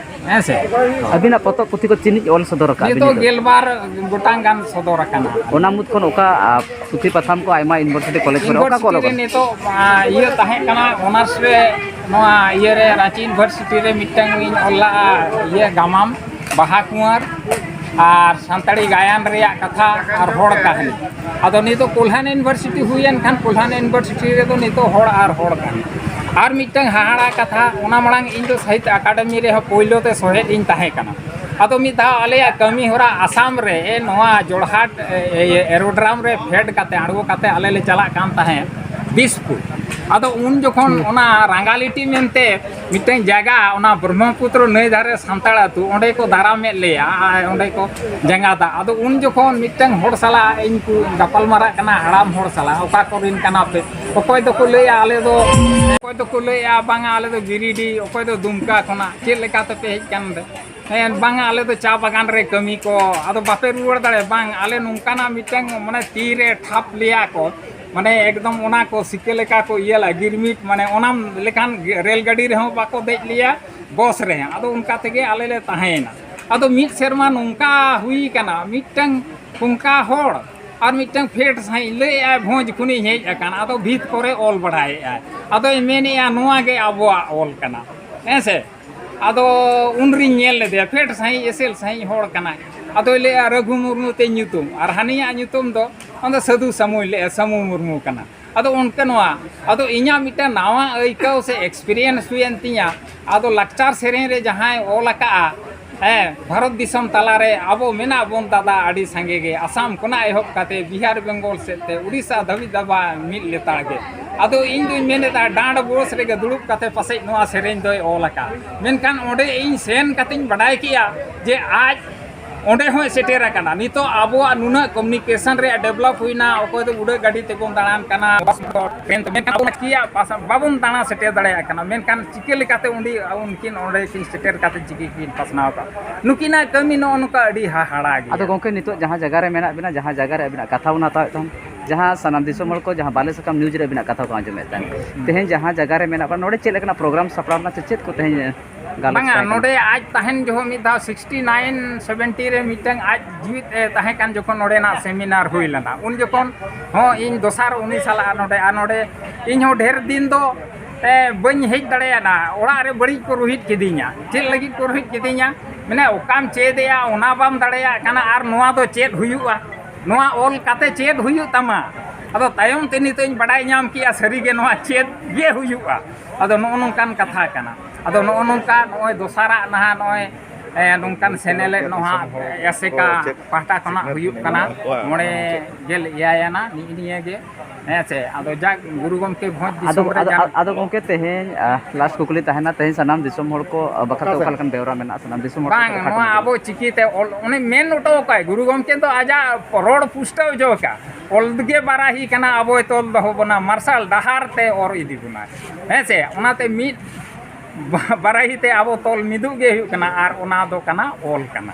ᱦᱮᱸ ᱥᱮ? ᱟᱹᱵᱤᱱᱟᱜ ᱯᱚᱛᱚᱵ ᱯᱩᱛᱷᱤ ᱠᱚ ᱛᱤᱱᱟᱹᱜ ᱚᱞ ᱥᱚᱫᱚᱨ ᱟᱠᱟᱫ ᱵᱤᱱ ᱱᱤᱛᱚᱜ ᱱᱤᱛᱚᱜ? ᱜᱮᱞᱵᱟᱨ ᱜᱚᱴᱟᱝ ᱜᱟᱱ ᱥᱚᱫᱚᱨ ᱟᱠᱟᱱᱟ᱾ ᱚᱱᱟ ᱢᱩᱫᱽ ᱠᱷᱚᱱ ᱚᱠᱟ, ᱟ, ᱯᱩᱛᱷᱤ ᱯᱟᱛᱷᱟᱢ ᱠᱚ ᱟᱭᱢᱟ ᱤᱭᱩᱱᱤᱵᱷᱟᱨᱥᱤᱴᱤ ᱠᱚᱞᱮᱡᱽ ᱠᱚᱨᱮ ᱚᱠᱟ ᱠᱚ ᱤᱭᱩᱱᱤᱵᱷᱟᱨᱥᱤᱴᱤ ᱚᱞᱚᱜ ᱨᱮ ᱠᱟᱱᱟ? ᱱᱤᱛᱚᱜ, ᱟ, ᱤᱭᱟᱹ ᱛᱟᱦᱮᱸ ᱠᱟᱱᱟ, ᱚᱱᱟᱨᱥ ᱨᱮ ᱱᱚᱣᱟ ᱤᱭᱟᱹ ᱨᱮ ᱨᱟᱺᱪᱤ ᱤᱭᱩᱱᱤᱵᱷᱟᱨᱥᱤᱴᱤ ᱨᱮ ᱢᱤᱫᱴᱟᱝ ᱤᱧ ᱚᱞ ᱞᱟᱜᱼᱟ, ᱤᱭᱟᱹ ᱜᱟᱢᱟᱢ, ᱵᱟᱦᱟ ᱠᱩᱸᱣᱟᱨ ᱟᱨ ᱥᱟᱱᱛᱟᱲᱤ ᱜᱟᱭᱟᱱ ᱨᱮᱭᱟᱜ ᱠᱟᱛᱷᱟ ᱟᱨ ᱦᱚᱲ ᱠᱟᱹᱦᱱᱤ᱾ ᱟᱫᱚ ᱱᱤᱛᱚᱜ ᱠᱳᱞᱦᱟᱱ ᱤᱭᱩᱱᱤᱵᱷᱟᱨᱥᱤᱴᱤ ᱦᱩᱭᱮᱱ ᱠᱷᱟᱱ, ᱠᱳᱞᱦᱟᱱ ᱤᱭᱩᱱᱤᱵᱷᱟᱨᱥᱤᱴᱤ ᱨᱮᱫᱚ ᱱᱤᱛᱚᱜ ᱦᱚᱲ ᱟᱨ ᱦᱚᱲ ᱠᱟᱹᱦᱱᱤ᱾ ᱟᱨ ᱢᱤᱫᱴᱟᱝ ᱦᱟᱦᱟᱲᱟ ᱠᱟᱛᱷᱟ, ᱚᱱᱟ ᱢᱟᱲᱟᱝ ᱤᱧ ᱫᱚ ᱥᱟᱦᱤᱛ ᱟᱠᱟᱰᱮᱢᱤ ᱨᱮᱦᱚᱸ ᱯᱳᱭᱞᱳ ᱛᱮ ᱥᱚᱦᱮᱫ ᱤᱧ ᱛᱟᱦᱮᱸ ᱠᱟᱱᱟ᱾ ᱟᱫᱚ ᱢᱤᱫ ᱫᱷᱟᱣ ᱟᱞᱮᱭᱟᱜ ᱠᱟᱹᱢᱤ ᱦᱚᱨᱟ ᱟᱥᱟᱢ ᱨᱮ, ᱱᱚᱣᱟ ᱡᱳᱨᱦᱟᱴ, ᱮ, ᱮ, ᱮᱨᱳᱰᱨᱟᱢ ᱨᱮ ᱯᱷᱮᱰ ᱠᱟᱛᱮ, ᱟᱬᱜᱚ ᱠᱟᱛᱮ ᱟᱞᱮ ᱞᱮ ᱪᱟᱞᱟᱜ ᱠᱟᱱ ᱛᱟᱦᱮᱸᱫ ᱵᱤᱥᱯᱩᱨ᱾ ᱟᱫᱚ ᱩᱱ ᱡᱚᱠᱷᱚᱱ ᱚᱱᱟ ᱨᱟᱝᱜᱟᱞᱤᱴᱤ ᱢᱮᱱᱛᱮ ᱢᱤᱫᱴᱟᱝ ᱡᱟᱭᱜᱟ, ᱚᱱᱟ ᱵᱨᱚᱦᱢᱚᱯᱩᱛᱨᱚ ᱱᱟᱹᱭ ᱫᱷᱟᱨᱮ ᱥᱟᱱᱛᱟᱲ ᱟᱹᱛᱩ, ᱚᱸᱰᱮ ᱠᱚ ᱫᱟᱨᱟᱢᱮᱫ ᱞᱮᱭᱟ ᱟᱨ ᱚᱸᱰᱮ ᱠᱚ ᱡᱟᱸᱜᱟ ᱫᱟᱜ᱾ ᱟᱫᱚ ᱩᱱ ᱡᱚᱠᱷᱚᱱ ᱢᱤᱫᱴᱟᱝ ᱦᱚᱲ ᱥᱟᱞᱟᱜ ᱤᱧ ᱠᱚ ᱜᱟᱯᱟᱞ ᱢᱟᱨᱟᱜ ᱠᱟᱱᱟ, ᱦᱟᱲᱟᱢ ᱦᱚᱲ ᱥᱟᱞᱟᱜ, ᱚᱠᱟ ᱠᱚᱨᱮᱱ ᱠᱟᱱᱟ ᱯᱮ? ᱚᱠᱚᱭ ᱫᱚᱠᱚ ᱞᱟᱹᱭᱟ ᱟᱞᱮ ᱫᱚ, ᱚᱠᱚᱭ ᱫᱚᱠᱚ ᱞᱟᱹᱭᱟ ᱵᱟᱝᱟ ᱟᱞᱮ ᱫᱚ ᱜᱤᱨᱤᱰᱤ, ᱚᱠᱚᱭ ᱫᱚ ᱫᱩᱢᱠᱟ ᱠᱷᱚᱱᱟᱜ, ᱪᱮᱫ ᱞᱮᱠᱟ ᱛᱮᱯᱮ ᱦᱮᱡ ᱠᱟᱱ ᱛᱮ? ᱦᱮᱸ, ᱵᱟᱝᱟ ᱟᱞᱮ ᱫᱚ ᱪᱟ ᱵᱟᱜᱟᱱ ᱨᱮ ᱠᱟᱹᱢᱤ ᱠᱚ, ᱟᱫᱚ ᱵᱟᱯᱮ ᱨᱩᱣᱟᱹᱲ ᱫᱟᱲᱮᱭᱟᱜᱼᱟ? ᱵᱟᱝ, ᱟᱞᱮ ᱱᱚᱝᱠᱟᱱᱟᱜ ᱢᱤᱫᱴᱟᱝ ᱢᱟᱱᱮ ᱛᱤᱨᱮ ᱴᱷᱟᱯ ᱞᱮᱭᱟ ᱠᱚ, ᱢᱟᱱᱮ ᱮᱠᱫᱚᱢ ᱚᱱᱟ ᱠᱚ ᱥᱤᱠᱟᱹ ᱞᱮᱠᱟ ᱠᱚ ᱤᱭᱟᱹ ᱞᱮᱜᱼᱟ, ᱜᱤᱨᱢᱤᱴ, ᱢᱟᱱᱮ ᱚᱱᱟ ᱞᱮᱠᱟᱱ ᱨᱮᱞ ᱜᱟᱹᱰᱤ ᱨᱮᱦᱚᱸ ᱵᱟᱠᱚ ᱫᱮᱡ ᱞᱮᱭᱟ, ᱵᱚᱥ ᱨᱮᱦᱚᱸ᱾ ᱟᱫᱚ ᱚᱱᱠᱟ ᱛᱮᱜᱮ ᱟᱞᱮ ᱞᱮ ᱛᱟᱦᱮᱸᱭᱮᱱᱟ᱾ ᱟᱫᱚ ᱢᱤᱫ ᱥᱮᱨᱢᱟ ᱱᱚᱝᱠᱟ ᱦᱩᱭ ᱠᱟᱱᱟ, ᱢᱤᱫᱴᱟᱝ ᱚᱱᱠᱟ ᱦᱚᱲ ᱟᱨ ᱢᱤᱫᱴᱟᱝ ᱯᱷᱮᱰ ᱥᱟᱺᱦᱤᱡ ᱞᱟᱹᱭᱮᱫᱼᱟᱭ, "ᱵᱷᱚᱸᱡᱽ ᱠᱷᱚᱱᱤᱧ ᱦᱮᱡ ᱟᱠᱟᱱ", ᱟᱫᱚ ᱵᱷᱤᱛ ᱠᱚᱨᱮ ᱚᱞ ᱵᱟᱲᱟᱭᱮᱫᱼᱟᱭ᱾ ᱟᱫᱚᱭ ᱢᱮᱱᱮᱫᱼᱟ, "ᱱᱚᱣᱟ ᱜᱮ ᱟᱵᱚᱣᱟᱜ ᱚᱞ ᱠᱟᱱᱟ", ᱦᱮᱸ ᱥᱮ? ᱟᱫᱚ ᱩᱱᱨᱤᱧ ᱧᱮᱞ ᱞᱮᱫᱮᱭᱟ, ᱯᱷᱮᱰ ᱥᱟᱺᱦᱤᱡ, ᱮᱥᱮᱞ ᱥᱟᱺᱦᱤᱡ ᱦᱚᱲ ᱠᱟᱱᱟᱭ᱾ ᱟᱫᱚᱭ ᱞᱟᱹᱭᱮᱫᱼᱟ, "ᱨᱟᱹᱜᱷᱩ ᱢᱩᱨᱢᱩ ᱛᱮ ᱧᱩᱛᱩᱢ", ᱟᱨ ᱦᱟᱹᱱᱤᱭᱟᱜ ᱧᱩᱛᱩᱢ ᱫᱚ ᱚᱱᱟ ᱫᱚ ᱥᱟᱹᱫᱷᱩ ᱥᱟᱹᱢᱩᱭ ᱞᱟᱹᱭᱮᱫᱼᱟ, ᱥᱟᱹᱢᱩ ᱢᱩᱨᱢᱩ ᱠᱟᱱᱟ᱾ ᱟᱫᱚ ᱚᱱᱠᱟ ᱱᱚᱣᱟ, ᱟᱫᱚ ᱤᱧᱟᱹᱜ ᱢᱤᱫᱴᱟᱝ ᱱᱟᱣᱟ ᱟᱹᱭᱠᱟᱹᱣ ᱥᱮ experience ᱦᱩᱭᱮᱱ ᱛᱤᱧᱟᱹ᱾ ᱟᱫᱚ ᱞᱟᱠᱪᱟᱨ ᱥᱮᱨᱮᱧ ᱨᱮ ᱡᱟᱦᱟᱸᱭ ᱚᱞ ᱟᱠᱟᱫᱼᱟ, ᱦᱮᱸ, ᱵᱷᱟᱨᱚᱛ ᱫᱤᱥᱚᱢ ᱛᱟᱞᱟᱨᱮ ᱟᱵᱚ ᱢᱮᱱᱟᱜ ᱵᱚᱱ ᱫᱟᱫᱟ ᱟᱹᱰᱤ ᱥᱟᱸᱜᱮ ᱜᱮ, ᱟᱥᱟᱢ ᱠᱷᱚᱱᱟᱜ ᱮᱦᱚᱵ ᱠᱟᱛᱮ ᱵᱤᱦᱟᱨ ᱵᱮᱝᱜᱚᱞ ᱥᱮᱫ ᱛᱮ ᱩᱲᱤᱥᱥᱟ ᱫᱷᱟᱹᱵᱤᱡ ᱫᱟᱫᱟ ᱢᱤᱫ ᱞᱮᱛᱟᱲ ᱜᱮ᱾ ᱟᱫᱚ ᱤᱧ ᱫᱩᱧ ᱢᱮᱱᱮᱫᱟ, ᱰᱟᱸᱰ ᱵᱚᱥ ᱨᱮᱜᱮ ᱫᱩᱲᱩᱵ ᱠᱟᱛᱮ ᱯᱟᱥᱮᱡ ᱱᱚᱣᱟ ᱥᱮᱨᱮᱧ ᱫᱚᱭ ᱚᱞ ᱟᱠᱟᱫ᱾ ᱢᱮᱱᱠᱷᱟᱱ ᱚᱸᱰᱮ ᱤᱧ ᱥᱮᱱ ᱠᱟᱛᱮᱧ ᱵᱟᱰᱟᱭ ᱠᱮᱜᱼᱟ ᱡᱮ ᱟᱡ ᱚᱸᱰᱮ ᱦᱚᱸᱭ ᱥᱮᱴᱮᱨ ᱟᱠᱟᱱᱟ᱾ ᱱᱤᱛᱚᱜ ᱟᱵᱚᱣᱟᱜ ᱱᱩᱱᱟᱹᱜ communication ᱨᱮᱭᱟᱜ develop ᱦᱩᱭᱱᱟ, ᱚᱠᱚᱭ ᱫᱚ ᱩᱰᱟᱹᱜ ᱜᱟᱹᱰᱤ ᱛᱮᱵᱚᱱ ᱫᱟᱬᱟᱱ ᱠᱟᱱᱟ, ᱵᱟᱥ ᱫᱚ ᱴᱨᱮᱱ ᱛᱮ, ᱢᱮᱱᱠᱷᱟᱱ ᱟᱵᱚ ᱪᱮᱫ ᱯᱟᱥ-, ᱵᱟᱵᱚᱱ ᱫᱟᱬᱟ ᱥᱮᱴᱮᱨ ᱫᱟᱲᱮᱭᱟᱜ ᱠᱟᱱᱟ᱾ ᱢᱮᱱᱠᱷᱟᱱ ᱪᱤᱠᱟᱹ ᱞᱮᱠᱟᱛᱮ ᱩᱱᱤ, ᱩᱱᱠᱤᱱ ᱚᱸᱰᱮ ᱠᱤᱱ ᱥᱮᱴᱮᱨ ᱠᱟᱛᱮ ᱪᱤᱠᱟᱹ ᱠᱤᱱ ᱯᱟᱥᱱᱟᱣ ᱠᱟᱜᱼᱟ? ᱱᱩᱠᱤᱱᱟᱜ ᱠᱟᱹᱢᱤ ᱱᱚᱜᱼᱚ ᱱᱚᱝᱠᱟ ᱟᱹᱰᱤ ᱦᱟᱦᱟᱲᱟ ᱜᱮᱭᱟ᱾ ᱟᱫᱚ ᱜᱚᱢᱠᱮ, ᱱᱤᱛᱚᱜ ᱡᱟᱦᱟᱸ ᱡᱟᱭᱜᱟ ᱨᱮ ᱢᱮᱱᱟᱜ ᱵᱤᱱᱟ, ᱡᱟᱦᱟᱸ ᱡᱟᱭᱜᱟ ᱨᱮ ᱟᱹᱵᱤᱱᱟᱜ ᱠᱟᱛᱷᱟ ᱵᱚᱱ ᱦᱟᱛᱟᱣᱮᱫ ᱛᱟᱦᱮᱸᱫ, ᱡᱟᱦᱟᱸ ᱥᱟᱱᱟᱢ ᱫᱤᱥᱚᱢ ᱦᱚᱲ ᱠᱚ ᱡᱟᱦᱟᱸ ᱵᱟᱞᱮ ᱥᱟᱠᱟᱢ news ᱨᱮ ᱟᱹᱵᱤᱱᱟᱜ ᱠᱟᱛᱷᱟ ᱠᱚ ᱟᱸᱡᱚᱢᱮᱫ ᱛᱟᱦᱮᱸᱫ, ᱦᱩᱸ᱾ ᱛᱮᱦᱮᱧ ᱡᱟᱦᱟᱸ ᱡᱟᱭᱜᱟ ᱨᱮ ᱢᱮᱱᱟᱜ ᱵᱚᱱᱟ, ᱱᱚᱰᱮ ᱪᱮᱫ ᱞᱮᱠᱟᱱᱟᱜ program ᱥᱟᱯᱲᱟᱣ ᱞᱮᱱᱟ ᱥᱮ ᱪᱮᱫ ᱠᱚ ᱛᱮᱦᱮᱧ ᱜᱟᱞᱚᱪ ᱵᱟᱝᱟ, ᱛᱟᱦᱮᱸ ᱠᱟᱱᱟ? ᱱᱚᱰᱮ ᱟᱡ ᱛᱟᱦᱮᱱ ᱡᱚᱦᱚᱜ ᱢᱤᱫ ᱫᱷᱟᱣ sixty nine seventy ᱨᱮ ᱢᱤᱫᱴᱟᱝ ᱟᱡ ᱡᱤᱣᱤᱫ ᱮ ᱛᱟᱦᱮᱸ ᱠᱟᱱ ᱡᱚᱠᱷᱚᱱ ᱱᱚᱰᱮᱱᱟᱜ seminar ᱦᱩᱭ ᱞᱮᱱᱟ, ᱩᱱ ᱡᱚᱠᱷᱚᱱ ᱦᱚᱸ ᱤᱧ ᱫᱚᱥᱟᱨ ᱩᱱᱤ ᱥᱟᱞᱟᱜ ᱱᱚᱰᱮ, ᱟᱨ ᱱᱚᱰᱮ ᱤᱧ ᱦᱚᱸ ᱰᱷᱮᱨ ᱫᱤᱱ ᱫᱚ, ᱮ, ᱵᱟᱹᱧ ᱦᱮᱡ ᱫᱟᱲᱮᱭᱟᱫᱟ᱾ ᱚᱲᱟᱜ ᱨᱮ ᱵᱟᱹᱲᱤᱡ ᱠᱚ ᱨᱩᱦᱤᱫ ᱠᱤᱫᱤᱧᱟ᱾ ᱪᱮᱫ ᱞᱟᱹᱜᱤᱫ ᱠᱚ ᱨᱩᱦᱤᱫ ᱠᱤᱫᱤᱧᱟ? ᱢᱟᱱᱮ, ᱚᱠᱟᱢ ᱪᱮᱫ ᱮᱜᱼᱟ, ᱚᱱᱟ ᱵᱟᱢ ᱫᱟᱲᱮᱭᱟᱜ ᱠᱟᱱᱟ, ᱟᱨ ᱱᱚᱣᱟ ᱫᱚ ᱪᱮᱫ ᱦᱩᱭᱩᱜᱼᱟ? ᱱᱚᱣᱟ ᱚᱞ ᱠᱟᱛᱮ ᱪᱮᱫ ᱦᱩᱭᱩᱜ ᱛᱟᱢᱟ? ᱟᱫᱚ ᱛᱟᱭᱚᱢ ᱛᱮ ᱱᱤᱛᱚᱜ ᱤᱧ ᱵᱟᱰᱟᱭ ᱧᱟᱢ ᱠᱮᱜᱼᱟ ᱥᱟᱹᱨᱤ ᱜᱮ ᱱᱚᱣᱟ ᱪᱮᱫ ᱜᱮ ᱦᱩᱭᱩᱜᱼᱟ᱾ ᱟᱫᱚ ᱱᱚᱜᱼᱚ ᱱᱚᱝᱠᱟᱱ ᱠᱟᱛᱷᱟ ᱠᱟᱱᱟ᱾ ᱟᱫᱚ ᱱᱚᱜᱼᱚ ᱱᱚᱝᱠᱟ ᱱᱚᱜᱼᱚᱭ ᱫᱚᱥᱟᱨᱟᱜ ᱱᱟᱦᱟᱜ ᱱᱚᱜᱼᱚᱭ ᱮ, ᱱᱚᱝᱠᱟᱱ ᱥᱮᱱᱮᱞᱮᱫ ᱱᱚᱣᱟ ᱟᱥᱮᱠᱟ ᱯᱟᱦᱴᱟ ᱠᱷᱚᱱᱟᱜ ᱦᱩᱭᱩᱜ ᱠᱟᱱᱟ ᱢᱚᱬᱮ ᱜᱮᱞ ᱮᱭᱟᱭ ᱟᱱᱟᱜ ᱱᱤᱜᱼᱤ ᱱᱤᱭᱟᱹ ᱜᱮ᱾ ᱦᱮᱸ ᱥᱮ? ᱟᱫᱚ ᱡᱟᱠ ᱜᱩᱨᱩ ᱜᱚᱢᱠᱮ ᱵᱷᱚᱸᱡᱽ ᱟᱫᱚ ᱫᱤᱥᱚᱢ ᱨᱮ ᱟᱫᱚ ᱡᱟᱦᱟᱸ ᱟᱫᱚ ᱜᱚᱢᱠᱮ ᱛᱮᱦᱮᱧ ᱞᱟᱥᱴ ᱠᱩᱠᱞᱤ ᱛᱟᱦᱮᱱᱟ, ᱛᱮᱦᱮᱧ ᱥᱟᱱᱟᱢ ᱫᱤᱥᱚᱢ ᱦᱚᱲ ᱠᱚ ᱵᱟᱠᱷᱨᱟ ᱛᱮ ᱚᱠᱟ ᱞᱮᱠᱟᱱ ᱵᱮᱣᱨᱟ ᱢᱮᱱᱟᱜᱼᱟ? ᱥᱟᱱᱟᱢ ᱫᱤᱥᱚᱢ ᱦᱚᱲ ᱠᱚ ᱵᱟᱝ, ᱠᱟᱛᱷᱟ ᱱᱚᱣᱟ ᱠᱚ ᱟᱵᱚ ᱪᱤᱠᱤᱛᱮ ᱚᱞ ᱩᱱᱤ ᱢᱮᱱ ᱦᱚᱴᱚ ᱟᱠᱟᱫ ᱜᱩᱨᱩ ᱜᱚᱢᱠᱮ ᱫᱚ ᱟᱡᱟᱜ ᱨᱚᱲ ᱯᱩᱥᱴᱟᱹᱣ ᱡᱚ ᱠᱟᱜ ᱚᱞ ᱜᱮ ᱵᱟᱨᱟᱦᱤ ᱠᱟᱱᱟ, ᱟᱵᱚᱭ ᱛᱚᱞ ᱫᱚᱦᱚ ᱵᱚᱱᱟ, ᱢᱟᱨᱥᱟᱞ ᱰᱟᱦᱟᱨ ᱛᱮ ᱚᱨ ᱤᱫᱤ ᱵᱚᱱᱟ᱾ ᱦᱮᱸ ᱥᱮ? ᱚᱱᱟᱛᱮ ᱢᱤᱫ ᱵᱟᱨᱟᱦᱤ ᱛᱮ ᱟᱵᱚ ᱛᱚᱞ ᱢᱤᱫᱚᱜ ᱜᱮ ᱦᱩᱭᱩᱜ ᱠᱟᱱᱟ, ᱟᱨ ᱚᱱᱟ ᱫᱚ ᱠᱟᱱᱟ ᱚᱞ ᱠᱟᱱᱟ᱾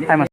ᱟᱭᱢᱟ